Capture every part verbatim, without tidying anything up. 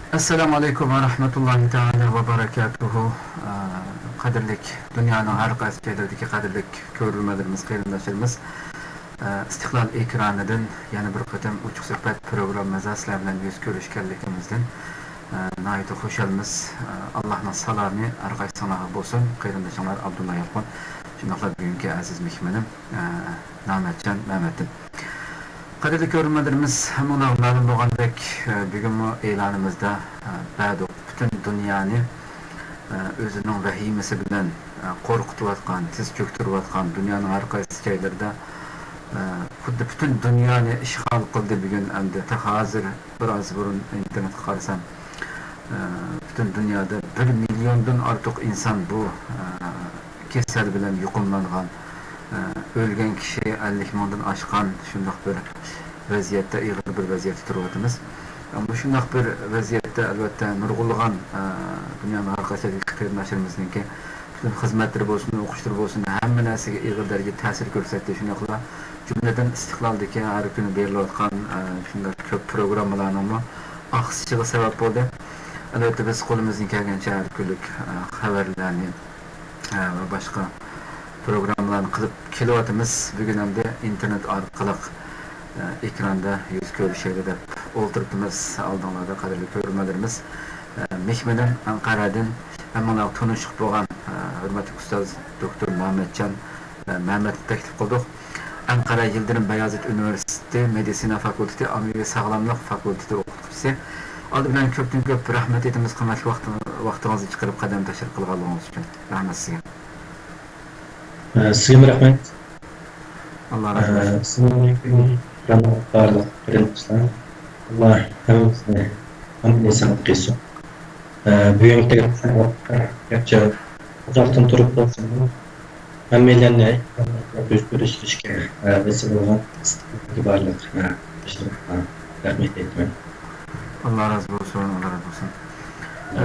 ئەسسالامۇ ئەلەيكۇم ۋە رەھمەتۇللاھى تائالا ۋە بەرەكاتۇھۇ. ئە، قەدىرلىك دۇنيانىڭ ھەر قايسى جايلىرىدىكى قەدىرلىك كۆرۈرمەنلىرىمىز، قېرىنداشلىرىمىز، ئە، ئىستىقلال ئېكرانىدىن يەنە بىر قېتىم ئوچۇق سۆھبەت پروگراممىمىزدا سىلەر بىلەن يۈز كۆرۈشكەنلىكىمىزدىن، ئە، ناھايىتى خۇشالمىز. ئە، ئاللاھنىڭ سالامى ھەر قايسىڭلارغا بولسۇن، قېرىندىشىڭلار ئابدۇللا يالقۇن، شۇنداقلا بۈگۈنكى ئەزىز مېھمىنىم، ئە، نامەتجان مەمەتدىن. قەدىرلىك كۆرۈرمەنلىرىمىز، ھەممىڭلارغا مەلۇم بولغاندەك، بۈگۈنمۇ ئېلانىمىزدا بەردۇق. پۈتۈن دۇنيانى ئۆزىنىڭ ۋەھىمىسى بىلەن قورقۇتۇۋاتقان، تىز چۆكتۈرۈۋاتقان، دۇنيانىڭ ھەر قايسى جايلىرىدا خۇددى پۈتۈن دۇنيانى ئىشغال قىلدى بۈگۈن ئەمدى. تېخى ھازىر بىر ئاز بۇرۇن ئىنتېرنېتقا قارىسام، پۈتۈن دۇنيادا بىر مىليوندىن ئارتۇق ئىنسان بۇ كېسەل بىلەن يۇقۇملانغان، ئۆلگەن كىشى ئەللىك مىڭدىن ئاشقان شۇنداق بىر ۋەزىيەتتە، ئېغىر بىر ۋەزىيەتتە تۇرۇۋاتىمىز. مۇشۇنداق بىر ۋەزىيەتتە، ئەلۋەتتە، نۇرغۇنلىغان دۇنيانىڭ ھەر قايسى يەردىكى قېرىنداشلىرىمىزنىڭكى پۈتۈن خىزمەتلىرى بولسۇن، ئوقۇشلىرى بولسۇن، ھەممە نەرسىگە ئېغىر دەرىجىدە تەسىر كۆرسەتتى. شۇنداقلا جۈملىدىن ئىستىقلالدىكى ھەر كۈنى بېرىلىۋاتقان شۇنداق كۆپ پروگراممىلارنىڭمۇ ئاقسىشىغا سەۋەب بولدى. ئەلۋەتتە، بىز قولىمىزدىن كەلگەنچە ھەر كۈنلۈك خەۋەرلەرنى ۋە باشقا پروگراممىلارنى قىلىپ كېلىۋاتىمىز. بۈگۈن ئەمدى ئىنتېرنېت ئارقىلىق ئېكراندا يۈز كۆرۈشەيلى دەپ ئولتۇرۇپتىمىز ئالدىڭلاردا، قەدىرلىك كۆرۈرمەنلىرىمىز. مېھمىنىم ئەنقەرەدىن ھەممىڭلارغا تونۇشلۇق بولغان ھۆرمەتلىك ئۇستاز دوكتور مەمەتجان مەمەتنى تەكلىپ قىلدۇق. ئەنقەرە يىلدىرىم بايازىت ئۇنىۋېرسىتېتى مېدىتسىنا فاكۇلتېتى ئاممىۋى ساغلاملىق فاكۇلتېتى ئوقۇتقۇچىسى. ئالدى بىلەن كۆپتىن كۆپ رەھمەت ئېيتىمىز قىممەتلىك ۋاقتىڭ-، ۋاقتىڭىزنى چىقىرىپ قەدەم تەشرىپ قىلغانلىقىڭىز ئۈچۈن. رەھمەت سىزگە. ئە، سىزگىمۇ رەھمەت. ئاللا رازى بولسۇن. ئە، ئەسسالامۇ ئەلەيكۇم، بارلىق قېرىنداشلار. ئاللا ھەممىمىزنى ئامىن ئېسەن قىلسۇن. ئە، بۈگۈنكى گەرچە ئۇزاقتىن تۇرۇپ بولسىمۇ، ھەممەيلەننى يۈز كۆرۈشۈشكە، ئە، ۋەسىلە بولغان بارلىق، ئە، قېرىنداشلىرىمغا رەھمەت ئېيتىمەن. ئاللا رازى بولسۇن، ئاللا رازى بولسۇن. ئە،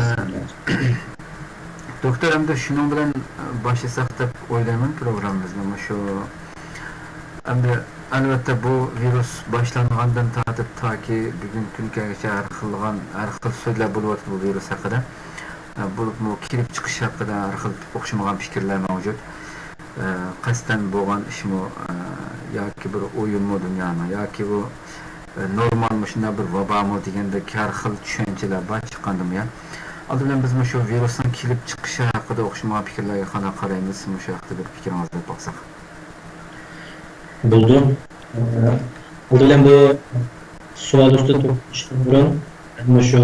دوكتور، ئەمدى شۇنىڭ بىلەن باشلىساق دەپ ئويلايمەن پروگراممىمىزنى. مۇشۇ، ئەمدى، ئەلۋەتتە، بۇ ۋىرۇس باشلانغاندىن تارتىپ تاكى بۈگۈنكى كۈنگىچە ھەر خىللىغان، ھەر خىل سۆزلەر بولۇۋاتىدۇ بۇ ۋىرۇس ھەققىدە. بولۇپمۇ كېلىپ چىقىش ھەققىدە ھەر خىل ئوخشىمىغان پىكىرلەر مەۋجۇت. قەستەن بولغان ئىشمۇ ياكى بىر ئويۇنمۇ دۇنيانىڭ، ياكى بۇ نورمالمۇ، شۇنداق بىر ۋابامۇ دېگەندەك ھەر خىل چۈشەنچىلەر بار چىققاندىمۇ يا. ئالدى بىلەن بىز مۇشۇ ۋىرۇسنىڭ كېلىپ چىقىشى ھەققىدە ئوخشىمىغان پىكىرلەرگە قانداق قارايمىز؟ مۇشۇ ھەققىدە بىر پىكرىڭىزنى ئېيتىپ باقساق. بولىدۇ. ئالدى بىلەن بۇ سوئال ئۈستىدە توختىلىشتىن بۇرۇن، مۇشۇ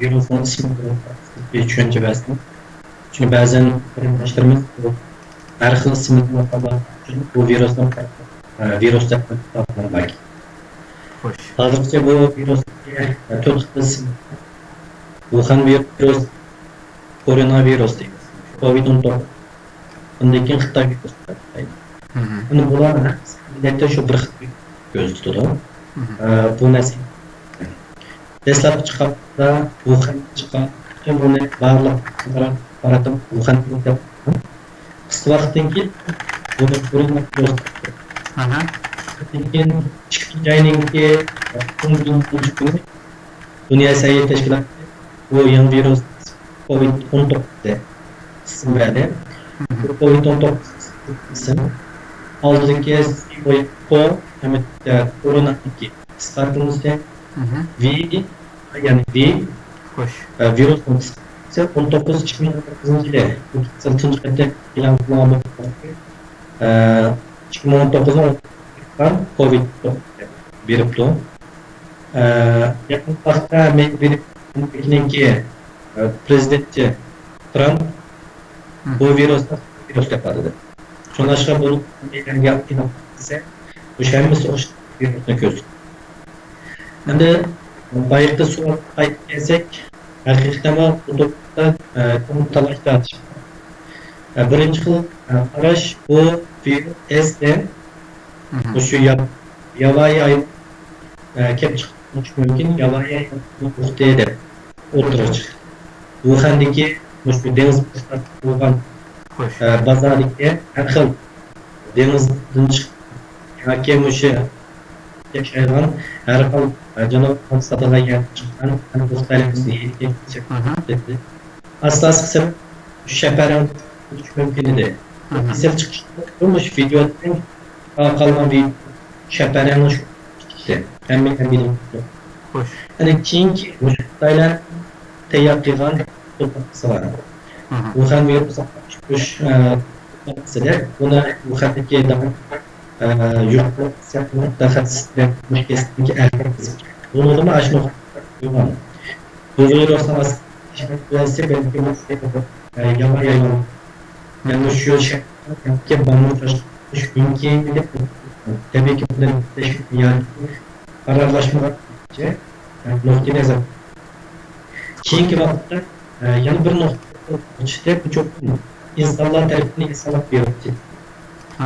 ۋىرۇسنىڭ ئىسمى بىر چۈشەنچە بەرسەم. چۈنكى بەزەن قېرىنداشلىرىمىز بۇ ھەر خىل ئىسىملىك ئۇچۇن بۇ ۋىرۇسنى، ئە، ۋىرۇس دەپ ئاتىغانلار بار. خوش. ھازىرغىچە بۇ ۋىرۇسنىڭكى، ئە، تۆت خىل ئىسمى. ۋۇخەن ۋىرۇس، كورونا ۋىرۇس دەيمىز. كوۋىد ئون توققۇز. ئۇندىن كېيىن خىتاي ۋىرۇسى پەيدا. مم. ئەمدى بۇلار ئەلۋەتتە شۇ بىر خىل كۆرسىتىدۇ. مم. ئە، بۇ نەرسە دەسلەپكى چىققاندا ۋۇخەن چىققان، پۈتۈن بۇنى بارلىق خەلقئارا ئاپپاراتىم ۋۇخەن دەپ قىسقا ۋاقىتتىن كېيىن بۇنى كورونا ۋىرۇس. ئاھا. لېكىن ئىككىنچى ئاينىڭكى ئون بىرىنچى كۈنى دۇنيا سەھىيە تەشكىلاتى بۇ يېڭى ۋىرۇس كوۋىد ئون توققۇز دەپ ئىسىم بەردى. بۇ كوۋىد ئون توققۇز ئىسىم ئالدىدىكى سى ئو ئېكس ئو ھەم كورونانىڭكى قىسقارتىلمىسى. مم. ۋى، يەنى ۋى، خوش. ئە، ۋىرۇسنىڭ قىسقارتىلمىسى ئون توققۇز ئىككى مىڭ ئون توققۇزىنچى يىلى ئوفىتسىيال تۇنجى قېتىم ئېلان قىلىنغان بولۇپ، ئە، ئىككى مىڭ ئون توققۇزنىڭ كوۋىد بېرىپتۇ. ئە، يېقىنقى ۋاقىتتا ئامېرىكىنىڭكى، ئە، پرېزىدېنتى ترامپ مم. بۇ ۋىرۇسنى ۋىرۇس دەپ ئاتىدى. شۇڭلاشقا بۇنى ئامېرىكىغا ئېنىق دېسە، مۇشۇ ھەممىسى ئوخشاش ۋىرۇسنى كۆرسىتىدۇ. ئەمدى بايىقى سوئالغا قايتىپ كەلسەك، ھەقىقەتەنمۇ بۇ توغرىدا، ئە، چوڭ تالاش تارتىش بار. ئە، بىرىنچى خىل، ئە، قاراش، بۇ ۋىرۇس ئەسلى مم. مۇشۇ ياپ-، ياۋايى ئايروپىلان، ئە، كەپ چىقىشى مۇمكىن، ياۋايى ئايروپىلان ئۇرۇقى دەپ ئوتتۇرىغا چىقتى. ۋۇخەندىكى مۇشۇ دېڭىز بوشلۇقىدا بولغان، خوش. ئە، بازاردىكى ھەر خىل دېڭىزدىن چىققان ياكى مۇشۇ ياشايدىغان ھەر خىل، ئە، جانىۋارلارنى ساتىدىغان يەردىن چىققان ھەم بۇ خىتايلارنىڭ زېھىنىگە ئاساسلىق سەۋەب شەپەرەڭ بولۇشى مۇمكىن ئىدى. كېسەل چىقىشى مۇشۇ ۋىدېودىن قالغان شەپەرەڭ چىقتى. ھەممە ھەممىنىڭ. خوش. يەنى كېيىنكى مۇشۇ خىتايلار تەييار قىلغان توپلىمىسى بار. ئۇخەن ۋىرۇسى ئۈچ، ئە، توپلىمىسى دەپ، بۇنى ئۇخەندىكى داڭلىق، ئە، يۇقىرى مۇتەخەسسىسلەر مۇشۇ كەسىپتىكى ئەھۋال يازغان. بۇنىڭدىمۇ ئاشۇ نۇقتا قويغان. بۇ ۋىرۇسنىڭ ئاستىدا بەلكى بۇ، ئە، يامان يامان. يەنى مۇشۇ شەكىلدىكى بالىنى تاشلاش مۇمكىن دەپ، تەبىئىي كېلىپ ياكى قارارلاشمىغان نۇقتىئى نەزەر. كېيىنكى ۋاقىتتا، ئە، يەنە بىر نۇقتا چۈشتى، بۇ چوقۇم ئىنسانلار تەرىپىدىن ئىنسانلارغا بېرىلىپ كېتىدۇ.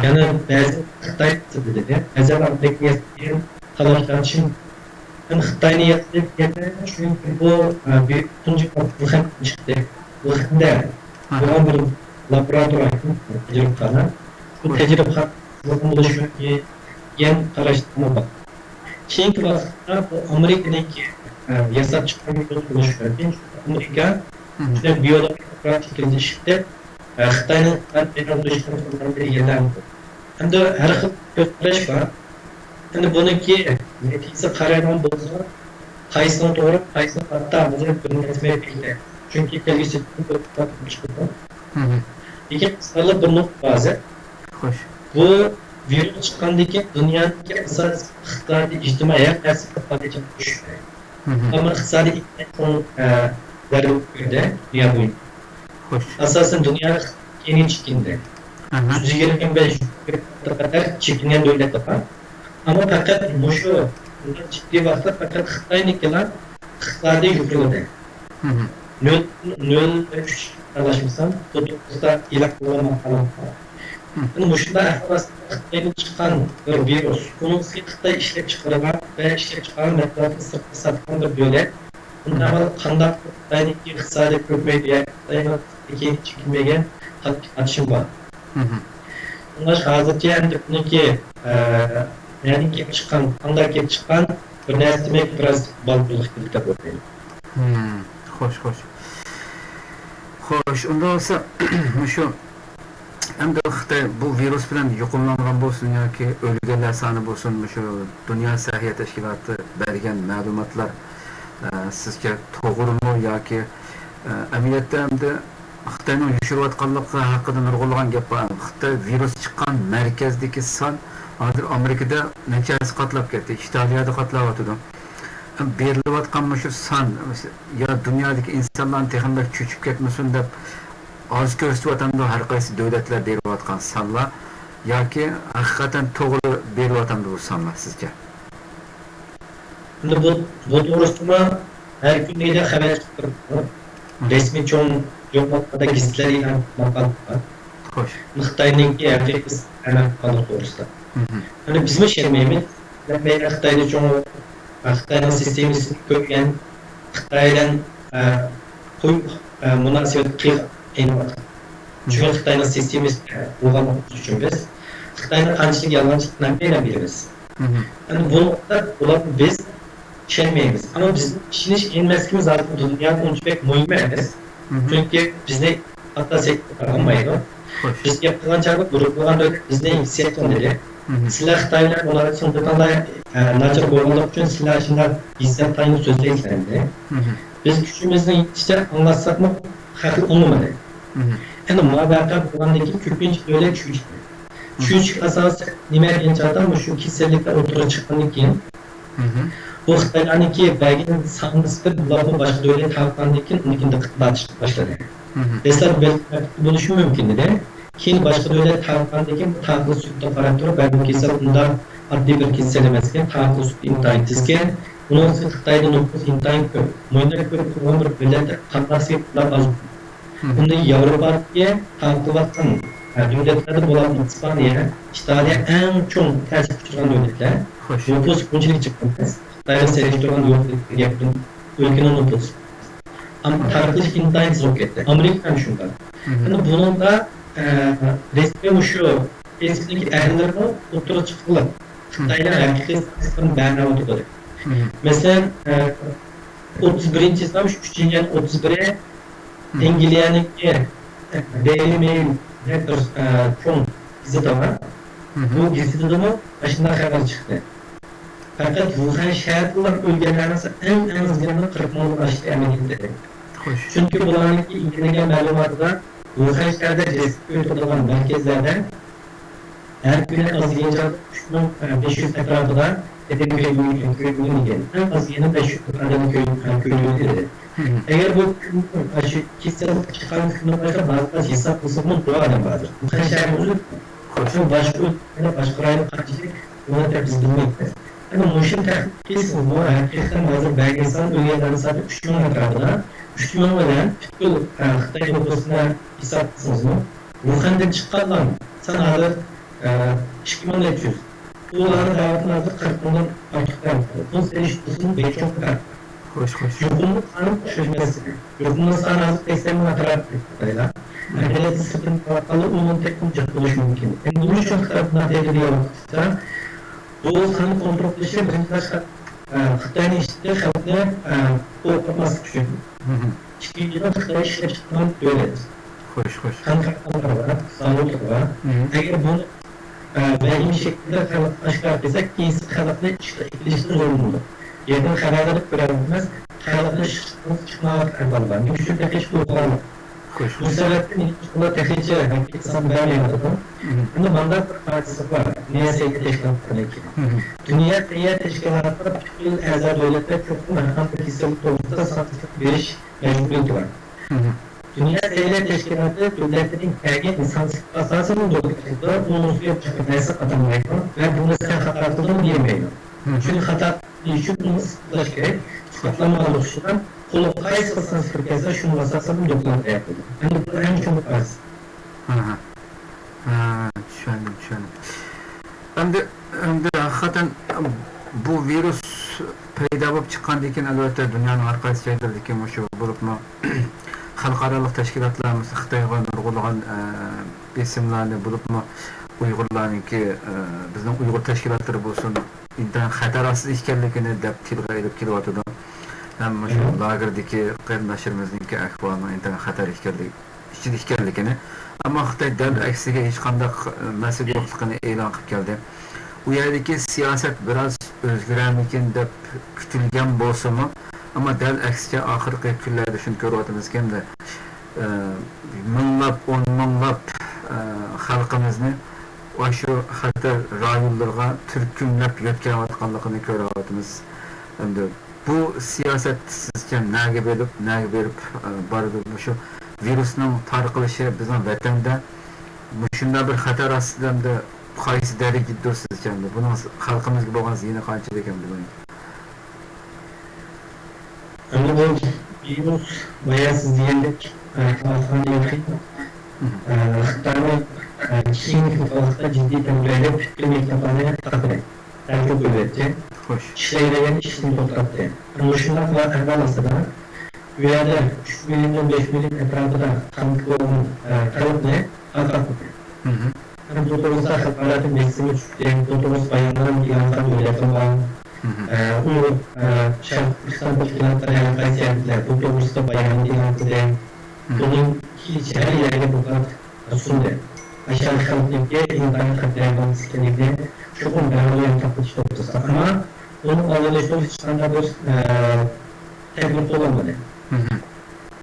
يەنى بەزى خىتاي سىرتىدىن، بەزى ئامېرىكىغا ياسىغان تالاش تارتىشىم. مەن خىتاينى ياسىدى دېگەندە، چۈنكى بۇ، ئە، بۈيۈك تۇنجى ۋۇخەندىن چىقتى. ۋۇخەندە بولغان بىر لابوراتورىيە تەجرىبىخانا. بۇ تەجرىبىخانا بولۇشى مۇمكىن دېگەن قاراشلارمۇ بار. كېيىنكى ۋاقىتتا بۇ ئامېرىكىنىڭكى، ئە، ياساپ چىققان بىر بولۇشى مۇمكىن. ئامېرىكا شۇنداق بىيولوگىيە پراكتىكىلىشىپ، ئە، خىتاينىڭ پەيدا بولۇشىنى ئىگىلەپ. ئەمدى ھەر خىل كۆز قاراش بار. ئەمدى بۇنىڭكى نەتىجىسىگە قارايدىغان بولسا، قايسىنىڭ توغرا، قايسىنىڭ خاتا، ھازىر بىر نەرسە بىلمەي. چۈنكى كەلگۈسىدە كۆپ چىقىدۇ. لېكىن قىسقىلىپ بىر نۇقتا بار ھازىر. خوش. بۇ ۋىرۇس چىققاندىن كېيىن دۇنيادىكى ئاساسىي ئىقتىسادىي، ئىجتىمائىي ھەر نەرسە ئىقتىسادىي چىڭ چۈشتى. ئەمما ئىقتىسادىي ئىنتايىن چوڭ، ئە، زەربە كۆردى دۇنيا بويىچە. خوش. ئاساسەن دۇنيا كېيىن چېكىندى. يۈز يىگىرمە بەش قەدەر چېكىنگەن دۆلەتلەر بار. ئەمما پەقەت مۇشۇ جىددىي ۋاقىتتا پەقەت خىتاينىڭكىلا ئىقتىسادى يۇقىرىلىدى. نۆل، نۆل ئۈچ ئاداشمىسام، بۇ توغرىسىدا ئېلان قىلغان ماقالەم بار. مۇشۇنداق ئەھۋال ئاستىدا خىتايدىن چىققان بىر ۋىرۇس، ئۇنىڭ ئۈستىگە خىتاي ئىشلەپ چىقارغان ۋە ئىشلەپ چىقارغان مەھسۇلاتنى سىرتقا ساتقان بىر دۆلەت. بۇنداق ئەھۋال قانداق خىتاينىڭكى ئىقتىسادى كۆپمەيدۇ ياكى خىتاينىڭ كېيىن چېكىنمىگەن قاتتىق تارتىشىم بار. شۇڭلاشقا ھازىرچە ئەمدى بۇنىڭكى، ئە، نەدىن كېلىپ چىققان، قانداق كېلىپ چىققان بىر نەرسە دېمەك بىراز بالدۇرلۇق كېلىپ دەپ ئويلايمەن. خوش، خوش. خوش، ئۇنداق بولسا، مۇشۇ ئەمدى خىتاي بۇ ۋىرۇس بىلەن يۇقۇملانغان بولسۇن ياكى ئۆلگەنلەر سانى بولسۇن، مۇشۇ دۇنيا سەھىيە تەشكىلاتى بەرگەن مەلۇماتلار، ئە، سىزچە توغرىمۇ ياكى، ئە، ئەمەلىيەتتە ئەمدى خىتاينىڭ يوشۇرۇۋاتقانلىقى ھەققىدە نۇرغۇنلىغان گەپ بار. خىتاي ۋىرۇس چىققان مەركەزدىكى سان ھازىر ئامېرىكىدا نەچچە ھەسسە قاتلاپ كەتتى، ئىتالىيەدە قاتلاۋاتىدۇ. بېرىلىۋاتقان مۇشۇ سان يا دۇنيادىكى ئىنسانلارنى تېخىمۇ بەك چۆچۈپ كەتمىسۇن دەپ ئاز كۆرسىتىۋاتامدۇ ھەر قايسى دۆلەتلەر بېرىۋاتقان سانلار ياكى ھەقىقەتەن توغرا بېرىۋاتامدۇ بۇ سانلار سىزچە؟ ئەمدى بۇ، بۇ توغرىسىدىمۇ ھەر كۈنى خەۋەر چىقىپ تۇرۇپتۇ. رەسمىي چوڭ ژۇرناللاردا، گېزىتلەردە ئېلان قىلىنغان. خوش. خىتاينىڭكى ھەقىقىي ئەمەل قىلغانلىقى توغرىسىدا. يەنى بىزمۇ ئىشەنمەيمىز. خىتايدا چوڭ، خىتاينىڭ سىستېمىسىنى كۆرگەن، خىتاي بىلەن، ئە، قويۇق، ئە، مۇناسىۋەت قىلغان ئەينى ۋاقىتتا. چۈنكى خىتاينىڭ سىستېمىسى بولغانلىقى ئۈچۈن بىز خىتاينى قانچىلىك يالغانچىلىقنى ھەممەيلەن بىلىمىز. ئەمدى بۇ نۇقتىدا ئۇلارنى بىز ئىشەنمەيمىز. ئەمما بىزنىڭ ئىشىنىش ئېمەسلىكىمىز ھازىر دۇنياغا ئۇنچە بەك مۇھىم ئەمەس. چۈنكى بىزنى ئاساسىي ئالمايدۇ. خوش. بىز گەپ قىلغان چاغدا بۇرۇن بولغان دۆلەت بىزنى ھېسسىيەت قىلمىدى. سىلەر خىتاي بىلەن مۇناسىۋەت سۇندۇرغانلار، ئە، ناچار بولغانلىقى ئۈچۈن سىلەر شۇنداق ھېسسىيەت تايىنىپ سۆزلەيسىلەر دېدى. بىز كۈچىمىزنىڭ يېتىشىچە ئاڭلاتساقمۇ خەقلەر ئاڭلىمىدى. ئەمدى ما ۋەقە بولغاندىن كېيىن كۆپىنچە دۆلەت چۆچۈدى. چۆچۈش ئاساسى نېمە دېگەن چاغدا مۇشۇ كېسەللىكلەر ئوتتۇرىغا چىققاندىن كېيىن بۇ خىتايلارنىڭكى بەرگەن سانىسى بىلەن بۇلارمۇ باشقا دۆلەت تارقىغاندىن كېيىن ئۇنىڭكىن دىققەت تارتىشقا باشلىدى. دەسلەپ بەلكى بولۇشى مۇمكىن ئىدى. كېيىن باشقا دۆلەت تارقىغاندىن كېيىن بۇ تارقىلىش سۈرئىتىگە قاراپ تۇرۇپ، بەلكىم كېسەل ئۇنداق ئاددىي بىر كېسەل ئەمەسكەن، تارقىلىش سۈرئىتى ئىنتايىن تېزكەن. ئۇنىڭ ئۈستىگە خىتايدا نوپۇس ئىنتايىن كۆپ. مۇنداق كۆپ بولغان بىر دۆلەتتە قانداق سېلىپ ئۇلار ئاز. ئۇندىن ياۋروپادىكى تارقىلىۋاتقان، ئە، دۆلەتلەردىن بولغان ئىسپانىيە، ئىتالىيە ئەڭ چوڭ تەسىرگە ئۇچرىغان دۆلەتلەر. خوش. نوپۇس ئۇنچىلىك جىق ئەمەس. خىتايغا سېلىشتۇرغاندا يوق دېگەن گەپتىن ئۆلكىنىڭ نوپۇسى. ئەمما تارقىلىش ئىنتايىن تېز بولۇپ كەتتى. ئامېرىكا ھەم شۇنداق. ئەمدى بۇنىڭدا، ئە، رەسمىي مۇشۇ فېيسبۇكنىڭ ئەھلىلىرىمۇ ئوتتۇرىغا چىققىلى، خىتاينىڭ ھەقىقىي سىياسىتىنى مەنە ئوتتۇرىدا. مەسىلەن، ئوتتۇز بىرىنچى يىلى، شۇ ئۈچىنچى ئاينىڭ ئوتتۇز بىرى ئەنگلىيەنىڭكى دېيلى مېيل دەپ بىر چوڭ گېزىتى بار. بۇ گېزىتىدىمۇ مۇشۇنداق خەۋەر چىقتى. پەقەت ۋۇخەن شەھىرىدىلا ئۆلگەنلەرنىڭ سانى ئەڭ، ئەڭ ئازىنى قىرىق مىڭدىن ئاشتى ئەمەلىيەتتە. چۈنكى بۇلارنىڭكى ئىگىلىگەن مەلۇماتىدا ۋۇخەن شەھىرىدە جەسەت كۆيدۈرىدىغان مەركەزلەردە ھەر كۈنى ئاز دېگەن چاغدا ئۈچ مىڭ بەش يۈز ئەتراپىدا ئادەم كۆيگەن، كۆيگەن ئىكەن. ئەڭ ئاز دېگەندە بەش يۈز ئادەم كۆيگەن، كۆيگەن ئىدى. ئەگەر بۇ كۈن، شۇ كېسەل چىققان كۈندىن باشلاپ بارلىققا ھېساب قىلسىمۇ، بۇ ئادەم باردۇر. ۋۇخەن شەھىرى ئۆزى، شۇ باشقا ئۆلكە، باشقا رايونلۇق قانچىلىك، بۇنى دەپ بىز بىلمەيمىز. ئەمما مۇشۇنى تەھقىق قىلسىڭىزمۇ، ھەقىقەتەن ھازىر بەرگەن سان، ئۆلگەنلەرنىڭ سانى ئۈچ مىڭ ئەتراپىدا. ئۈچ مىڭ بىلەن پۈتكۈل، ئە، خىتاي نوپۇسىنى ھېساب قىلسىڭىزمۇ، ۋۇخەندىن چىققانلار سان ھازىر، ئە، ئىككى مىڭ نەچچە يۈز. ئۇلارنىڭ دەۋاتقىنى ھازىر قىرىق مىڭدىن ئارتۇق دەۋاتىدۇ. بۇ سېلىشتۇرسىمۇ بەك چوڭ پەرق. خوش، خوش. يۇقۇملۇق سان ئوخشاش مەسىلە. يۇقۇملۇق سان ھازىر سەكسەن مىڭ ئەتراپىدا خىتايدا. ئەمەلىيەتتە سىرتتىن كېلىۋاتقانلار ئۇنىڭدىن تېخىمۇ جىق بولۇشى مۇمكىن. ئەمدى نېمە ئۈچۈن خىتاي بۇنداق تەدبىر ئالىدۇ دېسە، بۇ ساننى كونترول قىلىشى بىرىنچى باشقا، ئە، خىتاينىڭ ئىشىدە خەلقنى، ئە، قورقۇتماسلىق ئۈچۈن. ئىككىنچىدىن، خىتاي ئىشلەپچىقارغان دۆلەت. خوش، خوش. قان كارخانىلىرى بار، زاۋۇتلىرى بار. ئەگەر بۇنى، ئە، ۋەھىمە شەكلىدە خەلققە ئاشكارا قىلساق، كېيىنكى خەلقنى ئىشقا ئېلىشتىن زورلىنىدۇ. يېقىن خەۋەرلەردە كۆرۈۋاتىمىز، خەلقنى ئىشقا چىقمايۋاتقان ئەھۋال بار. نېمە ئۈچۈن تېخىچە بۇ ھالەت؟ خوش. بۇ سەۋەبتىن ئىنسانلار تېخىچە ھەقىقىي سان بەرمەيۋاتىدۇ. ئەمدى مۇنداق بىر ھادىسە بار، دۇنيا سەھىيە تەشكىلاتىنىڭكى. دۇنيا سەھىيە تەشكىلاتىدا پۈتكۈل ئەزا دۆلەتلەر چوقۇم ھەر قانداق كېسەللىك توغرىسىدا سانسىز بېرىش مەجبۇرىيىتى بار. دۇنيا سەھىيە تەشكىلاتى دۆلەتلەرنىڭ بەرگەن سانسىز ئاساسىنى دوكلات قىلىدۇ، ئۇنىڭ ئۈستىگە باشقا نەرسە قاتالمايدۇ ۋە بۇنى سەن خاتا قىلدىڭ دېيەلمەيدۇ. چۈنكى خاتا قىلىش ئۈچۈن ئۇنى ئىسپاتلاش كېرەك. ئىسپاتلانمىغان ئۇچۇردا قولىغا قايسى خىل سانسكرىت كەلسە، شۇنىڭغا ئاساسەن دوكلات تەييار قىلىدۇ. ئەمدى بۇ ئەڭ چوڭ پايدىسى. ھە، ھە. ھە، چۈشەندىم، چۈشەندىم. ئەمدى، ئەمدى ھەقىقەتەن بۇ ۋىرۇس پەيدا بولۇپ چىققاندىن كېيىن، ئەلۋەتتە، دۇنيانىڭ ھەر قايسى جايلىرىدىكى مۇشۇ بولۇپمۇ خەلقئارالىق تەشكىلاتلار، مىسال، خىتايغا نۇرغۇنلىغان، ئە، بېسىملارنى بولۇپمۇ ئۇيغۇرلارنىڭكى، ئە، بىزنىڭ ئۇيغۇر تەشكىلاتلىرى بولسۇن، ئىنتايىن خەتەر ئاستىدا ئىكەنلىكىنى دەپ تىلغا ئېلىپ كېلىۋاتىدۇ. ھەم مۇشۇ لاگېردىكى قېرىنداشلىرىمىزنىڭكى ئەھۋالىنىڭ ئىنتايىن خەتەر ئىكەنلىكى، ئىچىدە ئىكەنلىكىنى. ئەمما خىتاي دەل ئەكسىگە ھېچقانداق مەسىلە يوقلۇقىنى ئېلان قىلىپ كەلدى. ئۇ يەردىكى سىياسەت بىراز ئۆزگىرەرمىكىن دەپ كۈتۈلگەن بولسىمۇ، ئەمما دەل ئەكسىچە ئاخىرقى كۈنلەردە شۇنى كۆرۈۋاتىمىزكى، ئەمدى، ئە، مىڭلاپ، ئون مىڭلاپ، ئە، خەلقىمىزنى ئاشۇ خەتەر رايونلىرىغا تۈركۈملەپ يۆتكەۋاتقانلىقىنى كۆرۈۋاتىمىز. ئەمدى بۇ سىياسەت سىزچە نەگە بېرىپ، نەگە بېرىپ، ئە، بارىدۇ؟ مۇشۇ ۋىرۇسنىڭ تارقىلىشى بىزنىڭ ۋەتەندە مۇشۇنداق بىر خەتەر ئاستىدا ئەمدى قايسى دەرىجىدىدۇر سىزچە؟ ئەمدى بۇنىڭ خەلقىمىزگە بولغان زىيىنى قانچىلىك ئەمدى بۇنىڭ؟ ئەمدى بۇ ۋىرۇس بايا سىز دېگەندەك، ئە، تارقالغاندىن كېيىن، ئە، خىتاينىڭ، ئە، كېيىنكى ۋاقىتتا جىددىي تەدبىرلەر پۈتكۈل مەكتەپلەرنى تاقىدى. تەرتىپ قويۇۋەتتى. خوش. ئىشلەيدىغان ئىشنى توختاتتى. مۇشۇنداق ئەھۋال ئاستىدا، ئۇ يەردە ئۈچ مىليوندىن بەش مىليون ئەتراپىدا قانۇنلۇق بولغان، ئە، خەلقنى تارقاتمىدى. بۇ توغرىسىدا خەلقئارادىن بېسىمى چۈشتى. بۇ توغرىسىدا باياننامە ئېلان قىلىپ، ئە، ئۇيغۇر، ئە، شەرقىي تۈركىستان تەشكىلاتلىرى ھەر قايسى يەردە بۇ توغرىسىدا بايانات ئېلان قىلدى. بۇنىڭ كېيىنچە ھەر يەرگە دوكلات سۇندى. ئاشۇ خەلقنىڭكى ئىنتايىن خەتەر ئەھۋالدا ئىكەنلىكىنى چوقۇم دەۋالغۇيان تاپقۇچى توغرىسىدا. ئەمما ئۇنىڭ ئالدىنى ئېلىش توغرىسىدا ھېچقانداق بىر، ئە، تەدبىر قوللانمىدى.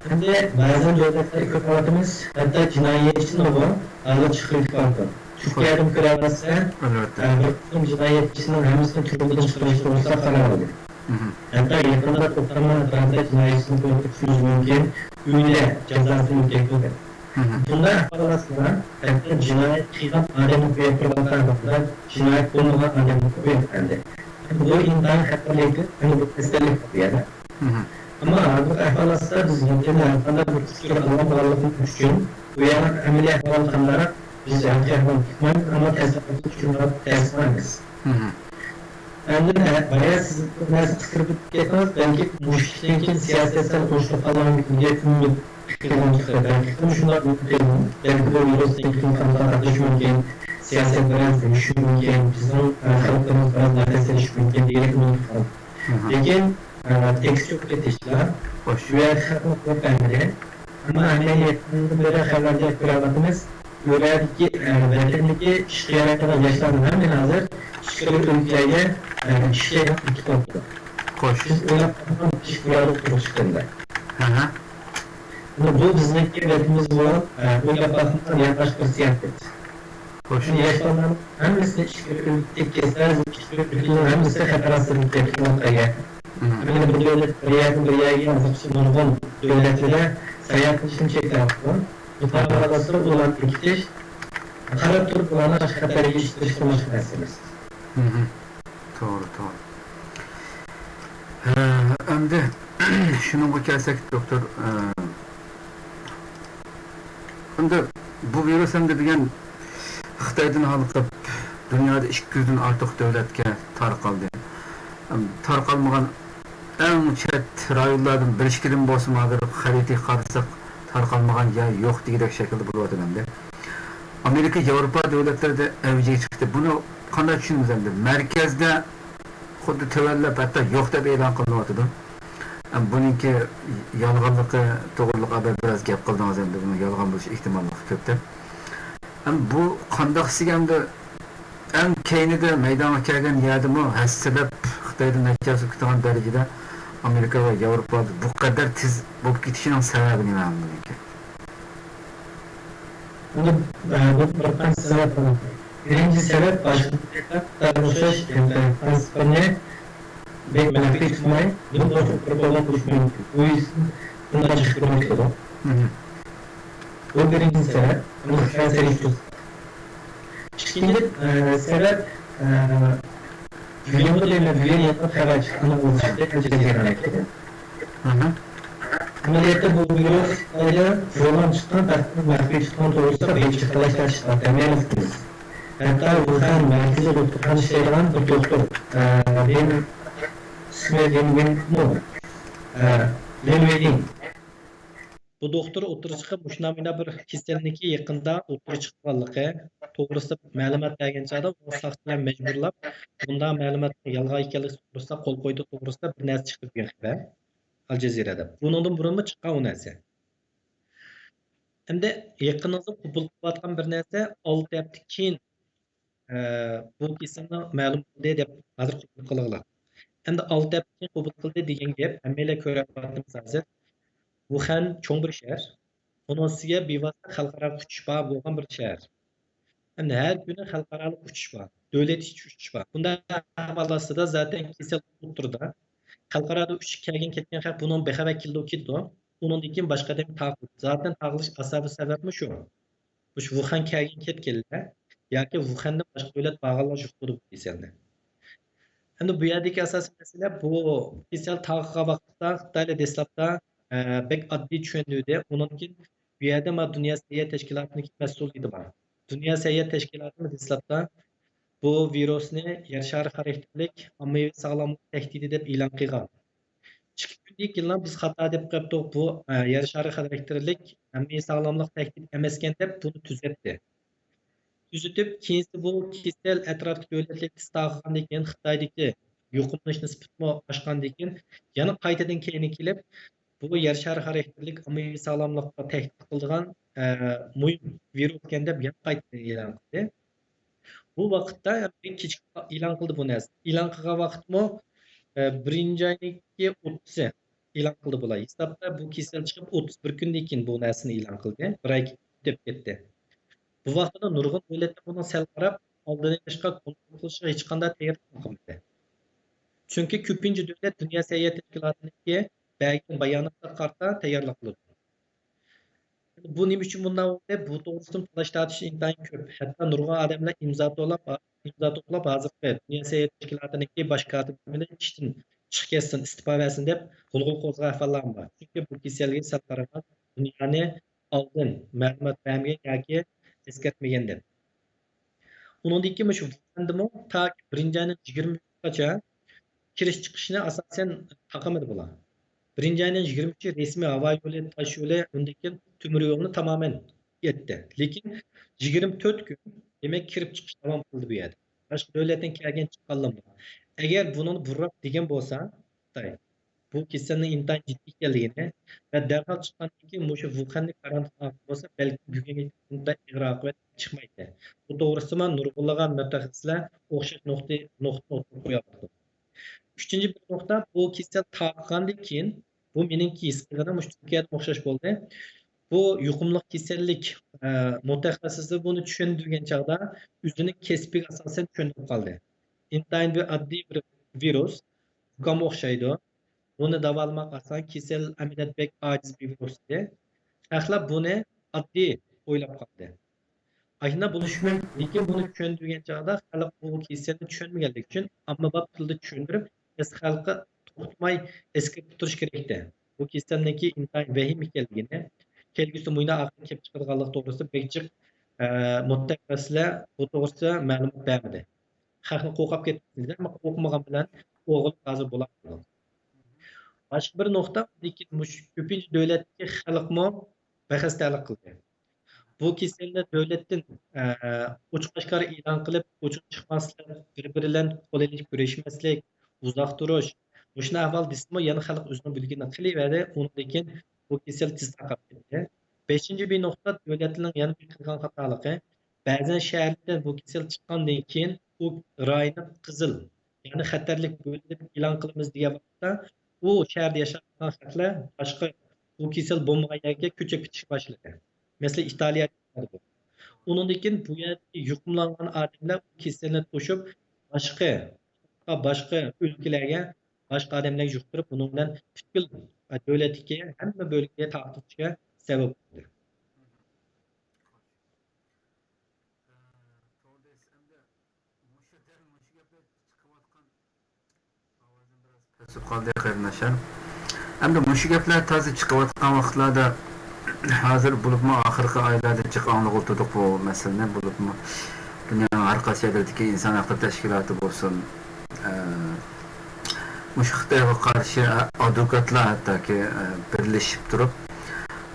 ئەمدى بەزى دۆلەتلەردە كۆرۈۋاتىمىز، ھەتتا جىنايەتچىنىمۇ ھازىر چىقىرىۋېتىپ بارىدۇ. تۈركىيەدىمۇ كۆرەلەيسىز، ئەلۋەتتە. ئە، بىر قىسىم جىنايەتچىنىڭ ھەممىسىنى تۈرمىدىن چىقىرىش توغرىسىدا قارار ئالدى. ھەتتا يېقىندا توختامنىڭ ئەتراپىدا جىنايەتچىنى قولغا چۈشۈرۈشى مۇمكىن، ئۆيدە جازاسىنى ئۆتەيدۇ دەپ. بۇنداق ئەھۋاللاردا ھەتتا جىنايەت قىلغان ئادەمنى قويۇپ تۇرغان تەرەپتە جىنايەت قىلمىغان ئادەمنى قويۇپ بەردى. بۇ ئىنتايىن خەتەرلىك، بۇ كېسەللىك بۇ يەردە. ئەمما ھازىرقى ئەھۋال ئاستىدا بىز يەنە ھەرقانداق بىر ئۇچۇر ئالالمىغانلىقىمىز ئۈچۈن، بۇ يەرنىڭ ئەمەلىي ئەھۋالى قانداقراق، بىز ھەقىقىي ئەھۋالنى ئۇقمايمىز، ئەمما تەسىراتنى چۈشىنىۋالىش تەس ئەمەس. ئاندىن، ھە، بايا سىز بىر نەرسە قىستۇرۇپ كەتتىڭىز، بەلكى مۇشۇ ئىشتىن كېيىن سىياسەت سەل ئوڭشىلىپ قالغان دېگەن ئۈمىد پىكىرلىرىڭىز چىقتى. بەلكى شۇنداق ئۈمىد قىلىمەن. بەلكى بۇ ۋىرۇستىن كېيىن قانداق تارقىلىشى مۇمكىن؟ سىياسەت بىراز يۈشۈرۈپ مۇمكىن، بىزنىڭ، ئە، خەلقىمىز بىراز نەپەسلىنىشى مۇمكىن دېگەنلىكنى ئۇنتۇپ قالدۇق. لېكىن، ئە، تېكىست چوقۇم كېتىشلا شۇ يەردە خەقنى قويۇپ بەرمىدى. ئەمما ئەمەلىيەتتىن بېرى خەۋەردە كۆرۈۋاتىمىز، ئۇ يەردىكى، ئە، ۋەتەندىكى ئىشقا يارايدىغان ياشلارنىڭ ھەممىنى ھازىر ئىچكىرى ئۆلكىلەرگە، ئە، ئىشقا كېتىۋاتىدۇ. خوش. بىز ئويلاپ باقمىغان ئىش بۇ يەردە تۇرۇشكەندە. ئەمما بۇ بىزنىڭكى ۋەتىنىمىز بولۇپ، ئە، ئويلاپ باقمىغان ياڭاق بىر سىياسەت. خوش. ياش بالىلارنىڭ ھەممىسىنى ئىچكىرى ئۆلكىگە كەتسە، ئىچكىرى ئۆلكىنىڭ ھەممىسى خەتەر ئاستىدا كەتكەن ۋەقەگە. مەسىلەن، بۇ دۆلەت بىر يەردىن بىر يەرگە، نۇرغۇن دۆلەتلەردە ساياھەت قىلىشنى چەكلەۋاتىدۇ. بۇ تاغارلاسىدا ئۇلارنى بېكىتىش، قاراپ تۇرۇپ ئۇلارنى خەتەرگە يېتىشتۈرۈشتىن باشقا نەرسە ئەمەس. توغرا، توغرا. ھە، ئەمدى شۇنىڭغا كەلسەك، دوكتور، ئە، ئەمدى بۇ ۋىرۇس ئەمدى دېگەن خىتايدىن ھالقىپ، دۇنيادا ئىككى يۈزدىن ئارتۇق دۆلەتكە تارقالدى. ئەم، تارقالمىغان ئەڭ چەت رايونلاردىن بىر ئىككىدىن بولسىمۇ ھازىر خەرىتىگە قارىساق، تارقالمىغان يەر يوق دېگۈدەك شەكىلدە بولۇۋاتىدۇ ئەمدى. ئامېرىكا، ياۋروپا دۆلەتلىرىدە ئەۋجىگە چىقتى. بۇنى قانداق چۈشىنىمىز ئەمدى؟ مەركەزدە خۇددى تۆۋەنلەپ، ھەتتا يوق دەپ ئېلان قىلىنىۋاتىدۇ. ئەم، بۇنىڭكى يالغانلىقى، توغرىلىقى ھەققىدە بىراز گەپ قىلدىڭىز ئەمدى، بۇنىڭ يالغان بولۇش ئېھتىماللىقى كۆپ دەپ. ئەم، بۇ قانداق دېگەندە، ئەڭ كەينىدە مەيدانغا كەلگەن يەردىمۇ ھەسسىلەپ خىتايدىن نەچچە ئېسىپ كېتىدىغان دەرىجىدە ئامېرىكا ۋە ياۋروپادا بۇ قەدەر تېز بولۇپ كېتىشىنىڭ سەۋەبى نېمە بۇنىڭكى؟ ئەمدى، ئە، بۇ بىر قانچە سەۋەب بار. بىرىنچى سەۋەب، باشقا دۆلەتلەر خىتايغا ئوخشاش، ئە، ترانسفېرنى بەك مەخپىي تۇتماي، نېمە بولسا بىر قولغا قويۇش مۇمكىن. بۇ يۈزدىن بۇنداق چىقىپ تۇرۇۋاتىدۇ. بۇ بىرىنچى سەۋەب. ئەمدى خىتاي سەۋەبى. ئىككىنچى، ئە، سەۋەب، ئە، بۈگۈنمۇ دەيمەن، بۈگۈن يېقىن خەۋەر چىققان بولۇشىدەك ئەلجەزىرەنىڭكى. ئەمەلىيەتتە بۇ ۋىرۇس خىتايدا جۇڭغان چىققان، تەخمىنەن مەخپىي چىققان توغرىسىدا بىرىنچى خىتاي تەشۋىقاتى ھەممەيلەن بىلىمىز. ھەتتا ۋۇخەن مەركىزىي دوختۇرخانىدا ئىشلەيدىغان بىر دوختۇر، ئە، لىن، ئىسمى لىن ۋېنمۇ؟ ئە، لىن ۋېيلىن. بۇ دوختۇر ئوتتۇرىغا چىقىپ، مۇشۇنداق بىر كېسەلنىڭكى يېقىندا ئوتتۇرىغا چىققانلىقى توغرىسىدا مەلۇمات بەرگەن چاغدا، ئۇنى ساقچىلار مەجبۇرلاپ، بۇنداق مەلۇماتنىڭ يالغان ئىكەنلىكى توغرىسىدا قول قويدى توغرىسىدا بىر نەرسە چىقتى بۈگۈن خەۋەر. ئەل جەزىرەدە. بۇنىڭدىن بۇرۇنمۇ چىققان ئۇ نەرسە. ئەمدى يېقىنىڭىزدا قوبۇل قىلىۋاتقان بىر نەرسە، ئالتە ھەپتە كېيىن، ئە، بۇ كېسەلنىڭ مەلۇم بولدى دەپ ھازىر قوبۇل قىلغىلى. ئەمدى ئالتە ھەپتە كېيىن قوبۇل قىلدى دېگەن گەپ، ھەممەيلەن كۆرۈۋاتىمىز ھازىر. ۋۇخەن چوڭ بىر شەھەر. ئۇنىڭ ئۈستىگە بىۋاسىتە خەلقئارا ئۇچۇش بار بولغان بىر شەھەر. ئەمدى ھەر كۈنى خەلقئارالىق ئۇچۇش بار، دۆلەت ئىچى ئۇچۇش بار. بۇنداق ئەھۋال ئاستىدا زاتەن كېسەل ئولتۇرىدۇ. خەلقئارادا ئۇچۇپ كەلگەن كەتكەن خەق بۇنىڭ بىخەۋەر كېلىدۇ كېتىدۇ. ئۇنىڭدىن كېيىن باشقا ئادەمگە تارقىلىدۇ. زاتەن تارقىلىش ئاساسىي سەۋەبمۇ شۇ. مۇشۇ ۋۇخەن كەلگەن كەتكەنلەر ياكى ۋۇخەندىن باشقا دۆلەت بارغانلار يۇقتۇرىدۇ بۇ كېسەلنى. ئەمدى بۇ يەردىكى ئاساسىي مەسىلە، بۇ كېسەل تارقىغان ۋاقىتتا خىتايلار دەسلەپتە، ئە، بەك ئاددىي چۈشەندۈردى. ئۇنىڭدىن كېيىن بۇ يەردە مانا دۇنيا سەھىيە تەشكىلاتىنىڭكى مەسئۇلىيىتى بار. دۇنيا سەھىيە تەشكىلاتىمۇ دەسلەپتە بۇ ۋىرۇسنى يەر شارى خاراكتېرلىك ئاممىۋى ساغلاملىق تەھدىتى دەپ ئېلان قىلغان. ئىككى كۈندىن كېيىنلا بىز خاتا دەپ قېلىپتۇق، بۇ، ئە، يەر شارى خاراكتېرلىك ئاممىۋى ساغلاملىق تەھدىتى ئەمەسكەن دەپ بۇنى تۈزەتتى. تۈزىتىپ، كېيىنسى بۇ كېسەل ئەتراپتىكى دۆلەتلەرگە تارقىغاندىن كېيىن خىتايدىكى يۇقۇملىنىش نىسبىتىمۇ ئاشقاندىن كېيىن يەنە قايتىدىن كەينىگە كېلىپ، بۇ يەر شارى خاراكتېرلىك ئاممىۋى ساغلاملىققا تەھدىت قىلىدىغان، ئە، مۇھىم ۋىرۇس ئىكەن دەپ يەنە قايتىدىن ئېلان قىلدى. بۇ ۋاقىتتا بەك كېچىكىپ ئېلان قىلدى بۇ نەرسىنى. ئېلان قىلغان ۋاقىتمۇ، ئە، بىرىنچى ئاينىڭكى ئوتتۇزى ئېلان قىلدى بۇلار. ھېسابتا بۇ كېسەل چىقىپ ئوتتۇز بىر كۈندىن كېيىن بۇ نەرسىنى ئېلان قىلدى. بىر ئاي ئۆتۈپ كەتتى. بۇ ۋاقىتتا نۇرغۇن دۆلەتلەر بۇنىڭ سەل قاراپ، ئالدىنى ئېلىشقا، كونترول قىلىشقا ھېچقانداق تەييارلىق قىلمىدى. چۈنكى كۆپىنچە دۆلەت دۇنيا سەھىيە تەشكىلاتىنىڭكى بەرگەن باياناتىغا قارىتا تەييارلىق قىلىدۇ. بۇ نېمە ئۈچۈن بۇنداق بولدى؟ بۇ توغرىسىدا تالاش تارتىش ئىنتايىن كۆپ. ھەتتا نۇرغۇن ئادەملەر ئىمزا توپلاپ، ئىمزا توپلاپ، ھازىرقى دۇنيا سەھىيە تەشكىلاتىنىڭكى باش كاتىپى بىلەن ئىشتىن چىقىپ كەتسۇن، ئىستېپا بەرسۇن دەپ غۇلغۇلا قوزغىغان ئەھۋاللارمۇ بار. چۈنكى بۇ كېسەلگە سەل قارىغان دۇنيانى ئالدىن مەلۇمات بەرمىگەن ياكى ئەسكەرتمىگەن دەپ. ئۇنىڭدىن كېيىن مۇشۇ ۋۇخەندىمۇ تاكى بىرىنچى ئاينىڭ يىگىرمە ئۈچىگىچە كىرىش چىقىشنى ئاساسەن تاقىمىدى بۇلار. بىرىنچى ئاينىڭ يىگىرمە ئۈچى رەسمىي ھاۋا يولى، تاش يولى، ئۇندىن كېيىن تۆمۈر يولنى تامامەن ئېتتى. لېكىن يىگىرمە تۆت كۈن دېمەك، كىرىپ چىقىش داۋام قىلدى بۇ يەردە. باشقا دۆلەتتىن كەلگەن چىققانلىرىمۇ. ئەگەر بۇنىڭدا بۇرراق دېگەن بولسا، خىتاي بۇ كېسەلنىڭ ئىنتايىن جىددىي ئىكەنلىكىنى ۋە دەرھال چىققاندىن كېيىن مۇشۇ ۋۇخەننى كارانتىنغا ئالغان بولسا، بەلكىم بۈگۈنگە بۇنداق ئېغىر ئاقىۋەت چىقمايتتى. بۇ توغرىسىدىمۇ نۇرغۇنلىغان مۇتەخەسسىسلەر ئوخشاش نۇقتىنى، نۇقتىنى ئوتتۇرىغا قويۇۋاتىدۇ. ئۈچىنچى بىر نۇقتا، بۇ كېسەل تارقىغاندىن كېيىن، بۇ مېنىڭكى ھېس قىلغىنىم مۇشۇ تۈركىيەدە ئوخشاش بولدى. بۇ يۇقۇملۇق كېسەللىك، ئە، مۇتەخەسسىسى بۇنى چۈشەندۈرگەن چاغدا ئۆزىنىڭ كەسپىگە ئاساسەن چۈشەندۈرۈپ قالدى. ئىنتايىن بىر ئاددىي بىر ۋىرۇس، زۇكامغا ئوخشايدۇ. بۇنى داۋالىماق ئاسان، كېسەل ئەمەلىيەتتە بەك ئاجىز بىر ۋىرۇس ئىدى. خەقلەر بۇنى ئاددىي ئويلاپ قالدى. ئاشۇنداق بولۇشى مۇمكىن، لېكىن بۇنى چۈشەندۈرگەن چاغدا خەلق بۇ كېسەلنى چۈشەنمىگەنلىكى ئۈچۈن ئاممىباب تىلدا چۈشەندۈرۈپ، بىز خەلققە توختىماي ئەسكەرتىپ تۇرۇش كېرەكتى. بۇ كېسەلنىڭكى ئىنتايىن ۋەھىمە ئىكەنلىكىنى، كەلگۈسىدە مۇنداق ئاقىۋەت كېلىپ چىقىدىغانلىقى توغرىسىدا بەك جىق، ئە، مۇتەخەسسىسلەر بۇ توغرىسىدا مەلۇمات بەرمىدى. خەقنى قورقۇپ كەتكۈزدى، ئەمما قورقمىغان بىلەن ئوغرىلىق ھازىر بولالمىدۇ. باشقا بىر نۇقتا، لېكىن مۇشۇ كۆپىنچە دۆلەتتىكى خەلقمۇ بەك خەستەلىك قىلدى. بۇ كېسەلنى دۆلەتتىن، ئە، ئوچۇق ئاشكارا ئېلان قىلىپ، ئوچۇق چىقماسلىق، بىر-بىرى بىلەن قول ئېلىشىپ كۆرۈشمەسلىك، ئۇزاق تۇرۇش، مۇشۇنداق ئەھۋال دېسىمۇ، يەنە خەلق ئۆزىنىڭ بىلگىنىنى قىلىۋەردى، ئۇنىڭدىن كېيىن بۇ كېسەل تېز تارقاپ كەتتى. بەشىنچى بىر نۇقتا، دۆلەتلەرنىڭ يەنە بىر قىلغان خاتالىقى، بەزەن شەھەردىن بۇ كېسەل چىققاندىن كېيىن، ئۇ رايوننى قىزىل، يەنى خەتەرلىك بۆلگە دەپ ئېلان قىلىمىز دېگەن ۋاقىتتا، ئۇ شەھەردە ياشاۋاتقان خەقلەر باشقا بۇ كېسەل بولمىغان يەرگە كۆچۈپ كېتىشكە باشلىدى. مەسىلەن، ئىتالىيەدە بولدى. ئۇنىڭدىن كېيىن بۇ يەردىكى يۇقۇملانغان ئادەملەر ئۇ كېسەلنى توشۇپ، باشقا، باشقا ئۆلكىلەرگە، باشقا ئادەملەرگە يۇقتۇرۇپ، بۇنىڭ بىلەن پۈتكۈل دۆلەتتىكى ھەممە بۆلگىگە تارقىتىشكە سەۋەب بولدى. توغرا دەيسىز. ئەمدى مۇشۇ، دەل مۇشۇ گەپلەر چىقىۋاتقان، ئاۋازىم بىراز پەسىيىپ قالدى، قېرىنداشلار. ئەمدى مۇشۇ گەپلەر تازا چىقىۋاتقان ۋاقىتلاردا، ھازىر بولۇپمۇ ئاخىرقى ئايلاردا جىق ئاڭلىغىلى تۇردۇق بۇ مەسىلىنى. بولۇپمۇ دۇنيانىڭ ھەر قايسى يەرلىرىدىكى ئىنسان ھەقلىرى تەشكىلاتى بولسۇن، ئە، مۇشۇ خىتايغا قارشى ئادۋوكاتلار ھەتتاكى، ئە، بىرلىشىپ تۇرۇپ،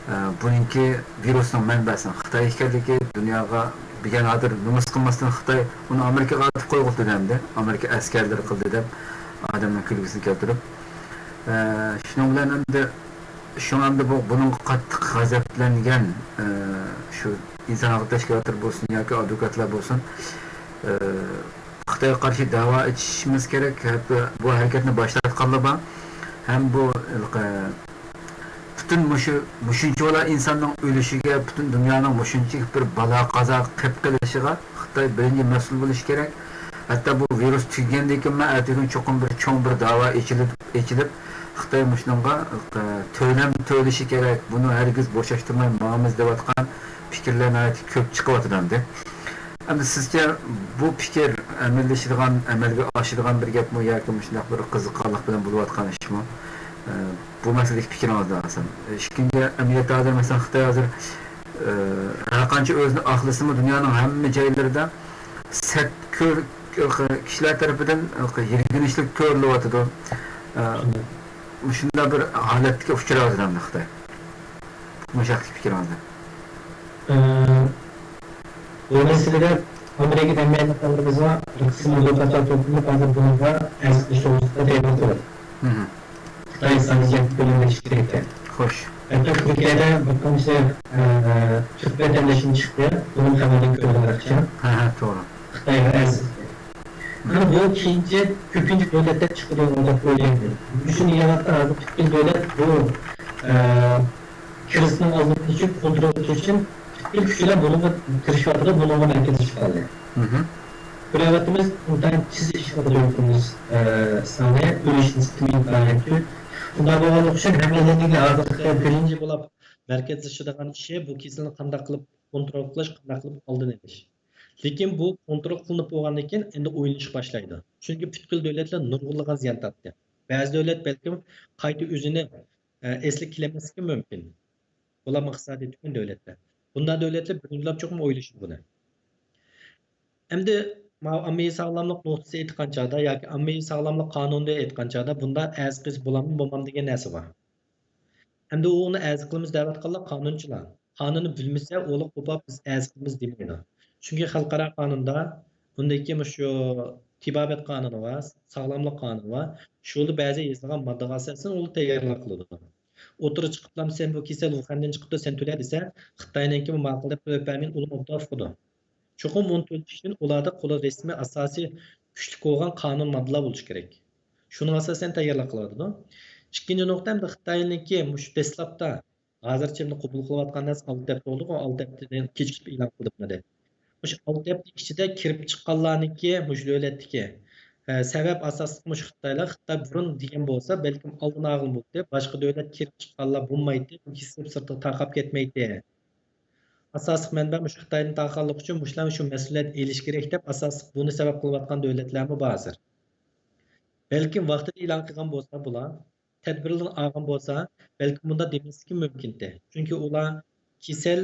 ئە، بۇنىڭكى ۋىرۇسنىڭ مەنبەسىنىڭ خىتاي ئىكەنلىكى دۇنياغا بىگەن، ھازىر نومۇس قىلماستىن خىتاي ئۇنى ئامېرىكىغا ئاتىپ قويغۇلى دەمدى. ئامېرىكا ئەسكەرلىرى قىلدى دەپ ئادەمنىڭ كۈلكىسىنى كەلتۈرۈپ. ئە، شۇنىڭ بىلەن ئەمدى، شۇڭا ئەمدى بۇ، بۇنىڭغا قاتتىق غەزەپلەنگەن، ئە، شۇ ئىنسان ھەقلىرى تەشكىلاتلىرى بولسۇن ياكى ئادۋوكاتلار بولسۇن، ئە، خىتايغا قارشى دەۋا ئېچىشىمىز كېرەك، ھەتتا بۇ ھەرىكەتنى باشلاتقانلار بار. ھەم بۇ، ئە، پۈتۈن مۇشۇ، مۇشۇنچىۋالا ئىنساننىڭ ئۆلۈشىگە، پۈتۈن دۇنيانىڭ مۇشۇنچىلىك بىر بالا-قازا قېلىپ قېلىشىغا خىتاي بىرىنچى مەسئۇل بولۇشى كېرەك. ھەتتا بۇ ۋىرۇس تۈگىگەندىن كېيىنمۇ ئەتىگۈن چوقۇم بىر چوڭ بىر داۋا ئېچىلىپ، ئېچىلىپ، خىتاي مۇشۇنىڭغا، ئە، تۆلەم تۆلىشى كېرەك. بۇنى ھەرگىز بوشاشتۇرماي ماڭىمىز دەۋاتقان پىكىرلەر ناھايىتى كۆپ چىقىۋاتىدۇ ئەمدى. ئەمدى سىزچە بۇ پىكىر ئەمەلىيلىشىدىغان، ئەمەلگە ئاشىدىغان بىر گەپمۇ ياكى مۇشۇنداق بىر قىزىقارلىق بىلەن بولۇۋاتقان ئىشمۇ؟ ئە، بۇ مەسىلىدىكى پىكرىڭىزنى ئالسام. ئىككىنچى، ئەمەلىيەتتە ھازىر مەسىلەن خىتاي ھازىر، ئە، ھەرقانچە ئۆزىنى ئاقلىسىمۇ، دۇنيانىڭ ھەممە جايلىرىدا سەت كۆر-، كىشىلەر تەرىپىدىن يىرگىنچلىك كۆرۈلۈۋاتىدۇ. ئە، مۇشۇنداق بىر ھالەتكە ئۇچراۋاتىدۇ ئەمدى خىتاي. مۇشۇ ھەقتىكى پىكرىڭىزنى. ئە، بۇ مەسىلىدە ئامېرىكىدا ھەممەيلەن بىر قىسىم ئادۋوكاتلار توپلىنىپ، ھازىر بۇنىڭغا ئەرز قىلىش توغرىسىدا تەييارلىق قىلىۋاتىدۇ. مھم. خىتاي سانكسىيە تۆلەملىشى كېرەك دەپ. خوش. ھەتتا تۈركىيەدە بىر قانچە، ئە، تۈرك ۋەتەنداشىمىز چىقتى. بۇنىڭ خەۋىرىنى كۆردۈم ھەقىقەتەن. ھە، ھە، توغرا. خىتايغا ئەرز. مانا بۇ كېيىنچە كۆپىنچە دۆلەتلەر چىقىدۇ دەپ ئويلايمەن. شۇنى يەنە ھازىر پۈتكۈل دۆلەت بۇ، ئە، كىرىزىسنىڭ ئالدىنى ئېلىش ئۈچۈن، كونترول قىلىش ئۈچۈن پۈتكۈل كۈچ بىلەن بۇنىڭغا تىرىشىۋاتىدۇ، بۇنىڭغا مەركەزلىشىپ قالدى. مھم. كۆرۈۋاتىمىز، ئىنتايىن تېز ئېشىۋاتىدۇ يۇقۇملىنىش، ئە، سانى، ئۆلۈش نىسبىتىمۇ ئىنتايىن كۆپ. شۇنداق بولغانلىقى ئۈچۈن ھەممەيلەننىڭ ھازىرقى بىرىنچى بولۇپ مەركەزلىشىدىغان ئىشى بۇ كېسەلنى قانداق قىلىپ كونترول قىلىش، قانداق قىلىپ ئالدىنى ئېلىش. لېكىن بۇ كونترول قىلىنىپ بولغاندىن كېيىن ئەمدى ئويلىنىشقا باشلايدۇ. چۈنكى پۈتكۈل دۆلەتلەر نۇرغۇنلىغان زىيان تارتتى. بەزى دۆلەت بەلكىم قايتا ئۆزىنى، ئە، ئەسلىگە كېلەلمەسلىكى مۇمكىن. بولۇپمۇ ئىقتىسادىي تۆۋەن دۆلەتلەر. بۇنداق دۆلەتلەر بىرىنچىلەپ چوقۇم ئويلىشىدۇ بۇنى. ئەمدى ماۋۇ ئاممىۋى ساغلاملىق نۇقتىسى ئېيتقان چاغدا ياكى ئاممىۋى ساغلاملىق قانۇنىدا ئېيتقان چاغدا بۇنداق ئەرز قىلسا بولامدۇ، بولمامدۇ دېگەن نەرسە بار. ئەمدى ئۇنى ئەرز قىلىمىز دەۋاتقانلار قانۇنچىلار. قانۇننى بىلمىسە، ئۇلار قوپاپ بىز ئەرز قىلىمىز دېمەيدۇ. چۈنكى خەلقئارا قانۇندا، ئۇندىن كېيىن مۇشۇ تېبابەت قانۇنى بار، ساغلاملىق قانۇنى بار. شۇدا بەزى يېزىلغان ماددىغا ئاساسەن ئۇلار تەييارلىق قىلىدۇ. ئوتتۇرىغا چىقىپلام، سەن بۇ كېسەل ۋۇخەندىن چىقىپتۇ، سەن تۆلە دېسە، خىتاينىڭكى بۇ ماقۇل دەپ تۆلەپ بەرمەيدۇ، ئۇلار مۇبدىل ئۇقىدۇ. چوقۇم ئۇنى تۆلىتىش ئۈچۈن ئۇلاردا قولى رەسمىي ئاساسىي كۈچلۈك بولغان قانۇن ماددىلار بولۇشى كېرەك. شۇنىڭغا ئاساسەن تەييارلىق قىلىۋاتىدۇ. ئىككىنچى نۇقتا، ئەمدى خىتاينىڭكى مۇشۇ دەسلەپتە ھازىرچە ئەمدى قوبۇل قىلىۋاتقان نەرسە ئالتە ھەپتە بولدىغۇ، ئالتە ھەپتىدىن كېچىكىپ ئېلان قىلدى بۇنى دەپ. مۇشۇ ئالتە ھەپتە ئىچىدە كىرىپ چىققانلارنىڭكى مۇشۇ دۆلەتتىكى، ئە، سەۋەب ئاساسلىق مۇشۇ خىتايلار، خىتاي بۇرۇن دېگەن بولسا، بەلكىم ئالدىن ئالغىلى بولاتتى، باشقا دۆلەت كىرىپ چىققانلار بولمايتتى، بۇ كېسىلىپ سىرتىغا تارقاپ كەتمەيتتى. ئاساسلىق مەنبە مۇشۇ خىتايدىن تارقالغانلىقى ئۈچۈن مۇشۇلار شۇ مەسئۇلىيەت ئېلىشى كېرەك دەپ، ئاساسلىق بۇنى سەۋەب قىلىۋاتقان دۆلەتلەرمۇ بار ھازىر. بەلكىم ۋاقتىدا ئېلان قىلغان بولسا بۇلار، تەدبىرلىرىنى ئالغان بولسا، بەلكىم بۇنداق دېمەسلىكى مۇمكىنتى. چۈنكى ئۇلار كېسەل،